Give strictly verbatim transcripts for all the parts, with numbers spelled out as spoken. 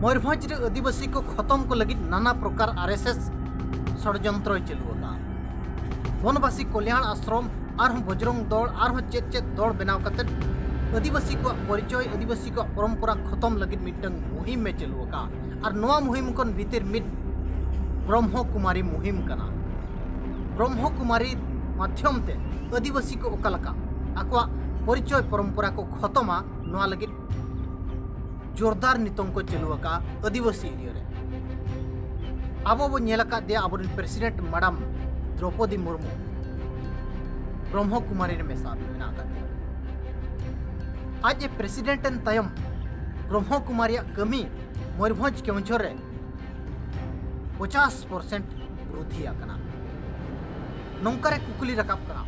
ᱢᱚᱭᱩᱨᱵᱷᱚᱸᱡᱽ ᱨᱮ ᱟᱹᱫᱤᱵᱟᱹᱥᱤ ᱠᱚ ᱠᱷᱚᱛᱚᱢ ᱠᱚ ᱞᱟᱹᱜᱤᱫ ᱱᱟᱱᱟ ᱯᱨᱚᱠᱟᱨ ᱟᱨ ᱮᱥ ᱮᱥ ᱥᱚᱲᱡᱚᱱᱛᱨᱚᱭ ᱪᱟᱹᱞᱩ ᱟᱠᱟᱫᱼᱟ᱾ ᱵᱚᱱᱵᱟᱥᱤ ᱠᱚᱞᱭᱟᱬ ᱟᱥᱨᱚᱢ, ᱟᱨᱦᱚᱸ ᱵᱚᱡᱽᱨᱚᱝ ᱫᱚᱞ, ᱟᱨᱦᱚᱸ ᱪᱮᱫ ᱪᱮᱫ ᱫᱚᱞ ᱵᱮᱱᱟᱣ ᱠᱟᱛᱮ ᱟᱹᱫᱤᱵᱟᱹᱥᱤ ᱠᱚᱣᱟᱜ ᱯᱚᱨᱤᱪᱚᱭ, ᱟᱹᱫᱤᱵᱟᱹᱥᱤ ᱠᱚᱣᱟᱜ ᱯᱚᱨᱚᱢᱯᱚᱨᱟ ᱠᱷᱚᱛᱚᱢ ᱞᱟᱹᱜᱤᱫ ᱢᱤᱫᱴᱟᱝ ᱢᱩᱦᱤᱢ ᱮ ᱪᱟᱹᱞᱩ ᱟᱠᱟᱫᱼᱟ᱾ ᱟᱨ ᱱᱚᱣᱟ ᱢᱩᱦᱤᱢ ᱠᱷᱚᱱ ᱵᱷᱤᱛᱤᱨ ᱢᱤᱫ ᱵᱨᱚᱦᱢᱚ ᱠᱩᱢᱟᱨᱤ ᱢᱩᱦᱤᱢ ᱠᱟᱱᱟ᱾ ᱵᱨᱚᱦᱢᱚ ᱠᱩᱢᱟᱨᱤ ᱢᱟᱫᱽᱫᱷᱚᱢ ᱛᱮ ᱟᱹᱫᱤᱵᱟᱹᱥᱤ ᱠᱚ ᱚᱠᱟ ᱞᱮᱠᱟ ᱟᱠᱚᱣᱟᱜ ᱯᱚᱨᱤᱪᱚᱭ ᱯᱚᱨᱚᱢᱯᱚᱨᱟ ᱠᱚ ᱠᱷᱚᱛᱚᱢᱟ, ᱱᱚᱣᱟ ᱞᱟᱹᱜᱤᱫ ᱡᱳᱨᱫᱟᱨ ᱱᱤᱛᱚᱝ ᱠᱚ ᱪᱟᱹᱞᱩ ᱟᱠᱟᱫᱼᱟ ᱟᱹᱫᱤᱵᱟᱹᱥᱤ ᱮᱨᱤᱭᱟ ᱨᱮ᱾ ᱟᱵᱚ ᱵᱚ ᱧᱮᱞ ᱟᱠᱟᱫ ᱫᱮᱭᱟ, ᱟᱵᱚᱨᱮᱱ ᱯᱨᱮᱥᱤᱰᱮᱱᱴ ᱢᱮᱰᱟᱢ ᱫᱨᱚᱯᱚᱫᱤ ᱢᱩᱨᱢᱩ ᱵᱨᱚᱦᱢᱚ ᱠᱩᱢᱟᱨᱤ ᱨᱮ ᱢᱮᱥᱟ ᱢᱮᱱᱟᱜ ᱟᱠᱟᱫ ᱫᱮᱭᱟ᱾ ᱟᱡ ᱮ ᱯᱨᱮᱥᱤᱰᱮᱱᱴ ᱮᱱ ᱛᱟᱭᱚᱢ ᱵᱨᱚᱦᱢᱚ ᱠᱩᱢᱟᱨᱤᱭᱟᱜ ᱠᱟᱹᱢᱤ ᱢᱚᱭᱩᱨᱵᱷᱚᱸᱡᱽ ᱠᱮᱣᱚᱱᱡᱷᱚᱨ ᱨᱮ ᱯᱚᱪᱟᱥ ᱯᱟᱨᱥᱮᱱᱴ ᱵᱨᱩᱫᱷᱤ ᱟᱠᱟᱱᱟ᱾ ᱱᱚᱝᱠᱟ ᱨᱮ ᱠᱩᱠᱞᱤ ᱨᱟᱠᱟᱵ ᱠᱟᱱᱟ,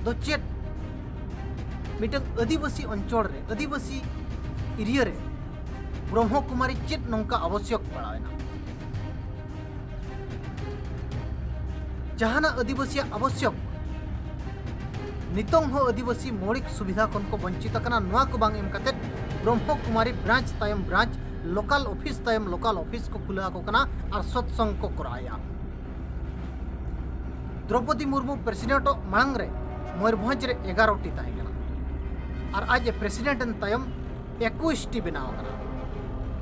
ᱫᱚ ᱪᱮᱫ ᱢᱤᱫᱴᱟᱝ ᱟᱹᱫᱤᱵᱟᱹᱥᱤ ᱚᱧᱪᱚᱞ ᱨᱮ, ᱟᱹᱫᱤᱵᱟᱹᱥᱤ ᱮᱨᱤᱭᱟ ᱨᱮ ᱵᱨᱚᱦᱢᱚ ᱠᱩᱢᱟᱨᱤ ᱪᱮᱫ ᱱᱚᱝᱠᱟ ᱟᱵᱚᱥᱭᱚᱠ ᱯᱟᱲᱟᱣ ᱮᱱᱟ? ᱡᱟᱦᱟᱱᱟᱜ ᱟᱹᱫᱤᱵᱟᱹᱥᱤᱭᱟᱜ ᱟᱵᱚᱥᱭᱚᱠ ᱱᱤᱛᱚᱝ ᱦᱚᱸ ᱟᱹᱫᱤᱵᱟᱹᱥᱤ ᱢᱳᱣᱞᱤᱠ ᱥᱩᱵᱤᱫᱷᱟ ᱠᱷᱚᱱ ᱠᱚ ᱵᱚᱧᱪᱤᱛ ᱟᱠᱟᱱᱟ᱾ ᱱᱚᱣᱟ ᱠᱚ ᱵᱟᱝ ᱮᱢ ᱠᱟᱛᱮ ᱵᱨᱚᱦᱢᱚ ᱠᱩᱢᱟᱨᱤ ᱵᱨᱟᱧᱪ ᱛᱟᱭᱚᱢ ᱵᱨᱟᱧᱪ, ᱞᱳᱠᱟᱞ ᱚᱯᱷᱤᱥ ᱛᱟᱭᱚᱢ ᱞᱳᱠᱟᱞ ᱚᱯᱷᱤᱥ ᱠᱚ ᱠᱷᱩᱞᱟᱹᱣ ᱟᱠᱚ ᱠᱟᱱᱟ ᱟᱨ ᱥᱚᱛᱥᱚᱝᱜ ᱠᱚ ᱠᱚᱨᱟᱣᱮᱫᱼᱟ᱾ ᱫᱨᱚᱯᱚᱫᱤ ᱢᱩᱨᱢᱩ ᱯᱨᱮᱥᱤᱰᱮᱱᱴᱚᱜ ᱢᱟᱲᱟᱝ ᱨᱮ ᱢᱚᱭᱩᱨᱵᱷᱚᱸᱡᱽ ᱨᱮ ᱮᱜᱟᱨᱚ ᱴᱤ ᱛᱟᱦᱮᱸ ᱠᱟᱱᱟ ᱟᱨ ᱟᱡ ᱮ ᱯᱨᱮᱥᱤᱰᱮᱱᱴ ᱮᱱ ᱛᱟᱭᱚᱢ ᱮᱠᱩᱥ ᱴᱤ ᱵᱮᱱᱟᱣ ᱟᱠᱟᱱᱟ,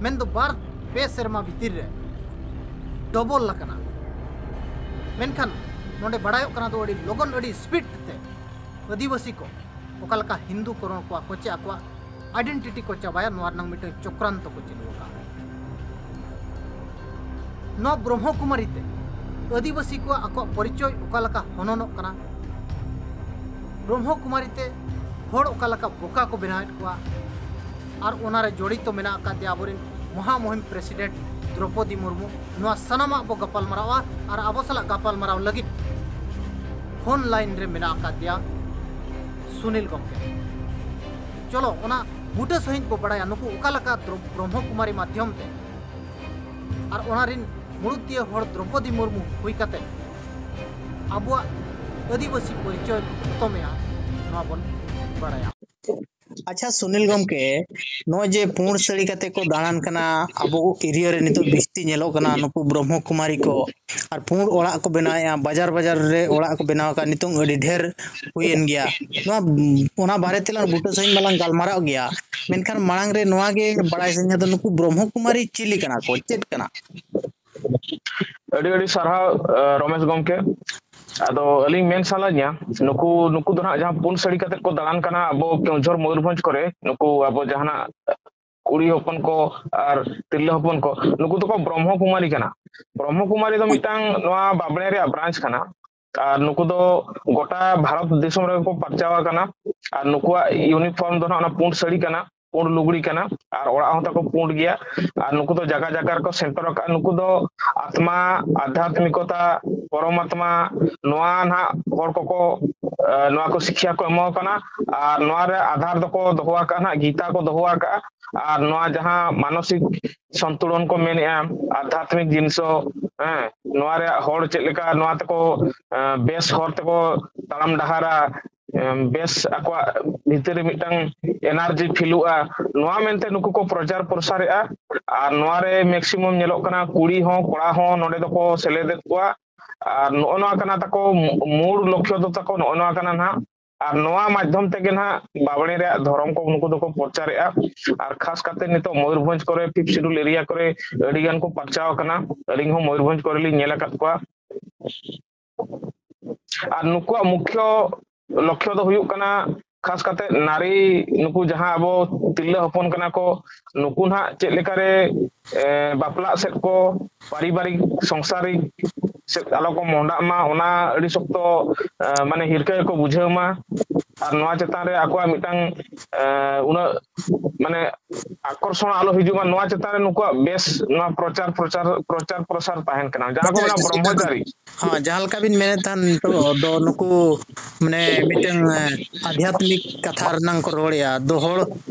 ᱢᱮᱱᱫᱚ ᱵᱟᱨ ᱯᱮ ᱥᱮᱨᱢᱟ ᱵᱷᱤᱛᱤᱨ ᱨᱮ ᱰᱚᱵᱚᱞ ᱟᱠᱟᱱᱟ᱾ ᱢᱮᱱᱠᱷᱟᱱ ᱱᱚᱰᱮ ᱵᱟᱲᱟᱭᱚᱜ ᱠᱟᱱᱟ ᱫᱚ ᱟᱹᱰᱤ ᱞᱚᱜᱚᱱ, ᱟᱹᱰᱤ ᱥᱯᱤᱰ ᱛᱮ ᱟᱹᱫᱤᱵᱟᱹᱥᱤ ᱠᱚ ᱚᱠᱟ ᱞᱮᱠᱟ ᱦᱤᱱᱫᱩ ᱠᱚᱨᱚᱱ ᱠᱚᱣᱟ ᱠᱚ ᱪᱮ ᱟᱠᱚᱣᱟᱜ ᱟᱭᱰᱮᱱᱴᱤᱴᱤ ᱠᱚ ᱪᱟᱵᱟᱭᱟ, ᱱᱚᱣᱟ ᱨᱮᱱᱟᱜ ᱢᱤᱫᱴᱟᱝ ᱪᱚᱠᱨᱟᱱᱛᱚ ᱠᱚ ᱪᱟᱹᱞᱩ ᱟᱠᱟᱫᱼᱟ᱾ ᱱᱚᱣᱟ ᱵᱨᱚᱦᱢᱚ ᱠᱩᱢᱟᱨᱤ ᱛᱮ ᱟᱹᱫᱤᱵᱟᱹᱥᱤ ᱠᱚᱣᱟᱜ ᱟᱠᱚᱣᱟᱜ ᱯᱚᱨᱤᱪᱚᱭ ᱚᱠᱟ ᱞᱮᱠᱟ ᱦᱚᱱᱚᱱᱚᱜ ᱠᱟᱱᱟ, ᱵᱨᱚᱦᱢᱚ ᱠᱩᱢᱟᱨᱤ ᱛᱮ ᱦᱚᱲ ᱚᱠᱟ ᱞᱮᱠᱟ ᱵᱚᱠᱟ ᱠᱚ ᱵᱮᱱᱟᱣᱮᱫ ᱠᱚᱣᱟ, ᱟᱨ ᱚᱱᱟᱨᱮ ᱡᱚᱲᱤᱛᱚ ᱢᱮᱱᱟᱜ ᱟᱠᱟᱫ ᱫᱮᱭᱟ ᱟᱵᱚᱨᱮᱱ ᱢᱚᱦᱟ ᱢᱩᱦᱤᱢ ᱯᱨᱮᱥᱤᱰᱮᱱᱴ ᱫᱨᱚᱯᱚᱫᱤ ᱢᱩᱨᱢᱩ᱾ ᱱᱚᱣᱟ ᱥᱟᱱᱟᱢᱟᱜ ᱵᱚ ᱜᱟᱯᱟᱞ ᱢᱟᱨᱟᱣᱟ ᱟᱨ ᱟᱵᱚ ᱥᱟᱞᱟᱜ ᱜᱟᱯᱟᱞ ᱢᱟᱨᱟᱣ ᱞᱟᱹᱜᱤᱫ ᱯᱷᱳᱱ ᱞᱟᱭᱤᱱ ᱨᱮ ᱢᱮᱱᱟᱜ ᱟᱠᱟᱫ ᱫᱮᱭᱟ ᱥᱩᱱᱤᱞ ᱜᱚᱢᱠᱮ᱾ ᱪᱚᱞᱚ ᱚᱱᱟ ᱵᱩᱴᱟᱹ ᱥᱟᱺᱦᱤᱡ ᱵᱚ ᱵᱟᱲᱟᱭᱟ, ᱱᱩᱠᱩ ᱚᱠᱟ ᱞᱮᱠᱟ ᱫᱨᱚ-, ᱵᱨᱚᱦᱢᱚ ᱠᱩᱢᱟᱨᱤ ᱢᱟᱫᱽᱫᱷᱚᱢ ᱛᱮ ᱟᱨ ᱚᱱᱟ ᱨᱤᱱ ᱢᱩᱲᱩᱫᱤᱭᱟᱹ ᱦᱚᱲ ᱫᱨᱚᱯᱚᱫᱤ ᱢᱩᱨᱢᱩ ᱦᱩᱭ ᱠᱟᱛᱮ ᱟᱵᱚᱣᱟᱜ ᱟᱹᱫᱤᱵᱟᱹᱥᱤ ᱯᱚᱨᱤᱪᱚᱭ ᱠᱚ ᱮᱛᱚᱢᱮᱜᱼᱟ, ᱱᱚᱣᱟ ᱵᱚᱱ ᱵᱟᱲᱟᱭᱟ᱾ ᱟᱪᱪᱷᱟ ᱥᱩᱱᱤᱞ ᱜᱚᱢᱠᱮ, ᱱᱚᱜᱼᱚᱭ ᱡᱮ ᱯᱩᱸᱰ ᱥᱟᱹᱲᱤ ᱠᱟᱛᱮ ᱠᱚ ᱫᱟᱬᱟᱱ ᱠᱟᱱᱟ, ᱟᱵᱚ ᱮᱨᱤᱭᱟ ᱨᱮ ᱱᱤᱛᱚᱜ ᱵᱤᱥᱛᱤ ᱧᱮᱞᱚᱜ ᱠᱟᱱᱟ ᱱᱩᱠᱩ ᱵᱨᱚᱦᱢᱚ ᱠᱩᱢᱟᱨᱤ ᱠᱚ, ᱟᱨ ᱯᱩᱸᱰ ᱚᱲᱟᱜ ᱠᱚ ᱵᱮᱱᱟᱣᱮᱫᱼᱟ, ᱵᱟᱡᱟᱨ ᱵᱟᱡᱟᱨ ᱨᱮ ᱚᱲᱟᱜ ᱠᱚ ᱵᱮᱱᱟᱣ ᱟᱠᱟᱫ, ᱱᱤᱛᱚᱜ ᱟᱹᱰᱤ ᱰᱷᱮᱨ ᱦᱩᱭᱮᱱ ᱜᱮᱭᱟ᱾ ᱱᱚᱣᱟ, ᱚᱱᱟ ᱵᱟᱨᱮ ᱛᱮᱞᱟᱝ ᱵᱩᱴᱟᱹ ᱥᱟᱺᱦᱤᱡ ᱢᱟᱞᱟᱝ ᱜᱟᱞᱢᱟᱨᱟᱣ ᱜᱮᱭᱟ, ᱢᱮᱱᱠᱷᱟᱱ ᱢᱟᱲᱟᱝ ᱨᱮ ᱱᱚᱣᱟ ᱜᱮ ᱵᱟᱲᱟᱭ ᱥᱟᱱᱟᱧᱟ, ᱫᱚ ᱱᱩᱠᱩ ᱵᱨᱚᱦᱢᱚ ᱠᱩᱢᱟᱨᱤ ᱪᱤᱞᱤ ᱠᱟᱱᱟ ᱠᱚ, ᱪᱮᱫ ᱠᱟᱱᱟ? ᱟᱹᱰᱤ ᱟᱹᱰᱤ ᱥᱟᱨᱦᱟᱣ ᱨᱚᱢᱮᱥ ᱜᱚᱢᱠᱮ᱾ ᱟᱫᱚ ᱟᱹᱞᱤᱧ ᱢᱮᱱ ᱥᱟᱱᱟᱧᱟ, ᱱᱩᱠᱩ ᱱᱩᱠᱩ ᱫᱚ ᱦᱟᱸᱜ ᱡᱟᱦᱟᱸ ᱯᱩᱸᱰ ᱥᱟᱹᱲᱤ ᱠᱟᱛᱮ ᱠᱚ ᱫᱟᱬᱟᱱ ᱠᱟᱱᱟ ᱟᱵᱚ ᱠᱮᱣᱡᱷᱚᱨ ᱢᱚᱭᱩᱨᱵᱷᱚᱸᱡᱽ ᱠᱚᱨᱮ, ᱱᱩᱠᱩ ᱟᱵᱚ ᱡᱟᱦᱟᱱᱟᱜ ᱠᱩᱲᱤ ᱦᱚᱯᱚᱱ ᱠᱚ ᱟᱨ ᱛᱤᱨᱞᱟᱹ ᱦᱚᱯᱚᱱ ᱠᱚ, ᱱᱩᱠᱩ ᱫᱚᱠᱚ ᱵᱨᱚᱦᱢᱚ ᱠᱩᱢᱟᱨᱤ ᱠᱟᱱᱟ᱾ ᱵᱨᱚᱦᱢᱚ ᱠᱩᱢᱟᱨᱤ ᱫᱚ ᱢᱤᱫᱴᱟᱝ ᱱᱚᱣᱟ ᱵᱟᱵᱽᱲᱮ ᱨᱮᱭᱟᱜ ᱵᱨᱟᱧᱪ ᱠᱟᱱᱟ᱾ ᱟᱨ ᱱᱩᱠᱩ ᱫᱚ ᱜᱚᱴᱟ ᱵᱷᱟᱨᱚᱛ ᱫᱤᱥᱚᱢ ᱨᱮᱜᱮ ᱠᱚ ᱯᱟᱨᱪᱟᱣ ᱟᱠᱟᱱᱟ᱾ ᱟᱨ ᱱᱩᱠᱩᱣᱟᱜ ᱤᱭᱩᱱᱤᱯᱷᱚᱨᱢ ᱫᱚ ᱱᱟᱦᱟᱜ ᱚᱱᱟ ᱯᱩᱸᱰ ᱥᱟᱹᱲᱤ ᱠᱟᱱᱟ, ᱯᱩᱸᱰ ᱞᱩᱜᱽᱲᱤ ᱠᱟᱱᱟ, ᱟᱨ ᱚᱲᱟᱜ ᱦᱚᱸ ᱛᱟᱠᱚ ᱯᱩᱸᱰ ᱜᱮᱭᱟ᱾ ᱟᱨ ᱱᱩᱠᱩ ᱫᱚ ᱡᱟᱭᱜᱟ ᱡᱟᱭᱜᱟ ᱨᱮᱠᱚ ᱥᱮᱱᱴᱟᱨ ᱟᱠᱟᱫᱼᱟ᱾ ᱱᱩᱠᱩ ᱫᱚ ᱟᱛᱢᱟ, ᱟᱫᱷᱟᱛᱢᱤᱠᱚᱛᱟ, ᱯᱚᱨᱚᱢᱟᱛᱢᱟ, ᱱᱚᱣᱟ ᱱᱟᱦᱟᱜ ᱦᱚᱲ ᱠᱚᱠᱚ ᱱᱚᱣᱟ ᱠᱚ ᱥᱤᱠᱷᱭᱟ ᱠᱚ ᱮᱢᱚᱜ ᱠᱟᱱᱟ᱾ ᱟᱨ ᱱᱚᱣᱟ ᱨᱮ ᱟᱫᱷᱟᱨ ᱫᱚᱠᱚ ᱫᱚᱦᱚ ᱟᱠᱟᱫᱼᱟ ᱱᱟᱦᱟᱜ, ᱜᱤᱛᱟ ᱠᱚ ᱫᱚᱦᱚ ᱟᱠᱟᱫᱼᱟ᱾ ᱟᱨ ᱱᱚᱣᱟ ᱡᱟᱦᱟᱸ ᱢᱟᱱᱚᱥᱤᱠ ᱥᱚᱱᱛᱩᱞᱚᱱ ᱠᱚ ᱢᱮᱱᱮᱫᱼᱟ, ᱟᱫᱷᱟᱛᱢᱤᱠ ᱡᱤᱱᱤᱥ, ᱦᱮᱸ, ᱱᱚᱣᱟ ᱨᱮᱭᱟᱜ ᱦᱚᱲ ᱪᱮᱫ ᱞᱮᱠᱟ ᱱᱚᱣᱟ ᱛᱮᱠᱚ ᱵᱮᱥ ᱦᱚᱨ ᱛᱮᱠᱚ ᱛᱟᱲᱟᱢ ᱰᱟᱦᱟᱨᱟ, ᱵᱮᱥ ᱟᱠᱚᱣᱟᱜ ᱵᱷᱤᱛᱤᱨ ᱨᱮ ᱢᱤᱫᱴᱟᱝ ᱮᱱᱟᱨᱡᱤ ᱯᱷᱤᱞᱚᱜᱼᱟ, ᱱᱚᱣᱟ ᱢᱮᱱᱛᱮ ᱱᱩᱠᱩ ᱠᱚ ᱯᱨᱚᱪᱟᱨ ᱯᱨᱚᱥᱟᱨᱮᱫᱼᱟ᱾ ᱟᱨ ᱱᱚᱣᱟ ᱨᱮ ᱢᱮᱠᱥᱤᱢᱟᱢ ᱧᱮᱞᱚᱜ ᱠᱟᱱᱟ ᱠᱩᱲᱤ ᱦᱚᱸ ᱠᱚᱲᱟ ᱦᱚᱸ ᱱᱚᱰᱮ ᱫᱚᱠᱚ ᱥᱮᱞᱮᱫᱮᱫ ᱠᱚᱣᱟ᱾ ᱟᱨ ᱱᱚᱜᱼᱚ ᱱᱚᱣᱟ ᱠᱟᱱᱟ ᱛᱟᱠᱚ ᱢᱩ-, ᱢᱩᱲ ᱞᱚᱠᱠᱷᱚ ᱫᱚ ᱛᱟᱠᱚ ᱱᱚᱜᱼᱚ ᱱᱚᱣᱟ ᱠᱟᱱᱟ ᱱᱟᱦᱟᱜ᱾ ᱟᱨ ᱱᱚᱣᱟ ᱢᱟᱫᱽᱫᱷᱚᱢ ᱛᱮᱜᱮ ᱱᱟᱦᱟᱜ ᱵᱟᱵᱽᱲᱮ ᱨᱮᱭᱟᱜ ᱫᱷᱚᱨᱚᱢ ᱠᱚ ᱱᱩᱠᱩ ᱫᱚᱠᱚ ᱯᱨᱚᱪᱟᱨᱮᱫᱼᱟ᱾ ᱟᱨ ᱠᱷᱟᱥ ᱠᱟᱛᱮ ᱱᱤᱛᱚᱜ ᱢᱚᱭᱩᱨᱵᱷᱚᱸᱡᱽ ᱠᱚᱨᱮ, ᱯᱷᱤᱯᱛᱷ ᱥᱤᱰᱩᱞ ᱮᱨᱤᱭᱟ ᱠᱚᱨᱮ ᱟᱹᱰᱤ ᱜᱟᱱ ᱠᱚ ᱯᱟᱨᱪᱟᱣ ᱟᱠᱟᱱᱟ᱾ ᱟᱹᱞᱤᱧ ᱦᱚᱸ ᱢᱚᱭᱩᱨᱵᱷᱚᱸᱡᱽ ᱠᱚᱨᱮ ᱞᱤᱧ ᱧᱮᱞ ᱟᱠᱟᱫ ᱠᱚᱣᱟ᱾ ᱟᱨ ᱱᱩᱠᱩᱣᱟᱜ ᱢᱩᱠᱷᱭᱚ ᱞᱚᱠᱠᱷᱚ ᱫᱚ ᱦᱩᱭᱩᱜ ᱠᱟᱱᱟ ᱠᱷᱟᱥ ᱠᱟᱛᱮ ᱱᱟᱨᱤ, ᱱᱩᱠᱩ ᱡᱟᱦᱟᱸ ᱟᱵᱚ ᱛᱤᱨᱞᱟᱹ ᱦᱚᱯᱚᱱ ᱠᱟᱱᱟ ᱠᱚ, ᱱᱩᱠᱩ ᱱᱟᱦᱟᱜ ᱪᱮᱫ ᱞᱮᱠᱟᱨᱮ, ᱮ, ᱵᱟᱯᱞᱟᱜ ᱥᱮᱫ ᱠᱚ, ᱯᱟᱨᱤᱵᱟᱨᱤᱠ ᱥᱚᱝᱥᱟᱨᱤᱠ ᱥᱮᱫ ᱟᱞᱚ ᱠᱚ ᱢᱚᱦᱰᱟᱜ ᱢᱟ, ᱚᱱᱟ ᱟᱹᱰᱤ ᱥᱚᱠᱛᱚ, ᱮ, ᱢᱟᱱᱮ ᱦᱤᱨᱠᱟᱹ ᱜᱮᱠᱚ ᱵᱩᱡᱷᱟᱹᱣ ᱢᱟ᱾ ᱟᱨ ᱱᱚᱣᱟ ᱪᱮᱛᱟᱱ ᱨᱮ ᱟᱠᱚᱣᱟᱜ ᱢᱤᱫᱴᱟᱝ, ᱮ, ᱩᱱᱟᱹᱜ ᱢᱟᱱᱮ ᱟᱠᱚᱨᱥᱚᱱ ᱟᱞᱚ ᱦᱤᱡᱩᱜ ᱢᱟ, ᱱᱚᱣᱟ ᱪᱮᱛᱟᱱ ᱨᱮ ᱱᱩᱠᱩᱣᱟᱜ ᱵᱮᱥ ᱱᱚᱣᱟ ᱯᱨᱚᱪᱟᱨ ᱯᱨᱚᱪᱟᱨ ᱯᱨᱚᱪᱟᱨ ᱯᱨᱚᱥᱟᱨ ᱛᱟᱦᱮᱱ ᱠᱟᱱᱟ, ᱡᱟᱦᱟᱸ ᱠᱚ ᱢᱮᱱᱟ ᱵᱨᱚᱦᱢᱚᱪᱟᱨᱤ᱾ ᱦᱚᱸ, ᱡᱟᱦᱟᱸ ᱞᱮᱠᱟ ᱵᱤᱱ ᱢᱮᱱᱮᱫ ᱛᱟᱦᱮᱱ, ᱱᱤᱛᱚᱜ ᱫᱚ ᱱᱩᱠᱩ ᱢᱟᱱᱮ ᱢᱤᱫᱴᱟᱝ, ᱮ, ᱟᱫᱷᱭᱟᱛᱢᱤᱠ ᱠᱟᱛᱷᱟ ᱨᱮᱱᱟᱝ ᱠᱚ ᱨᱚᱲᱮᱜᱼᱟ᱾ ᱫᱚ ᱦᱚᱲ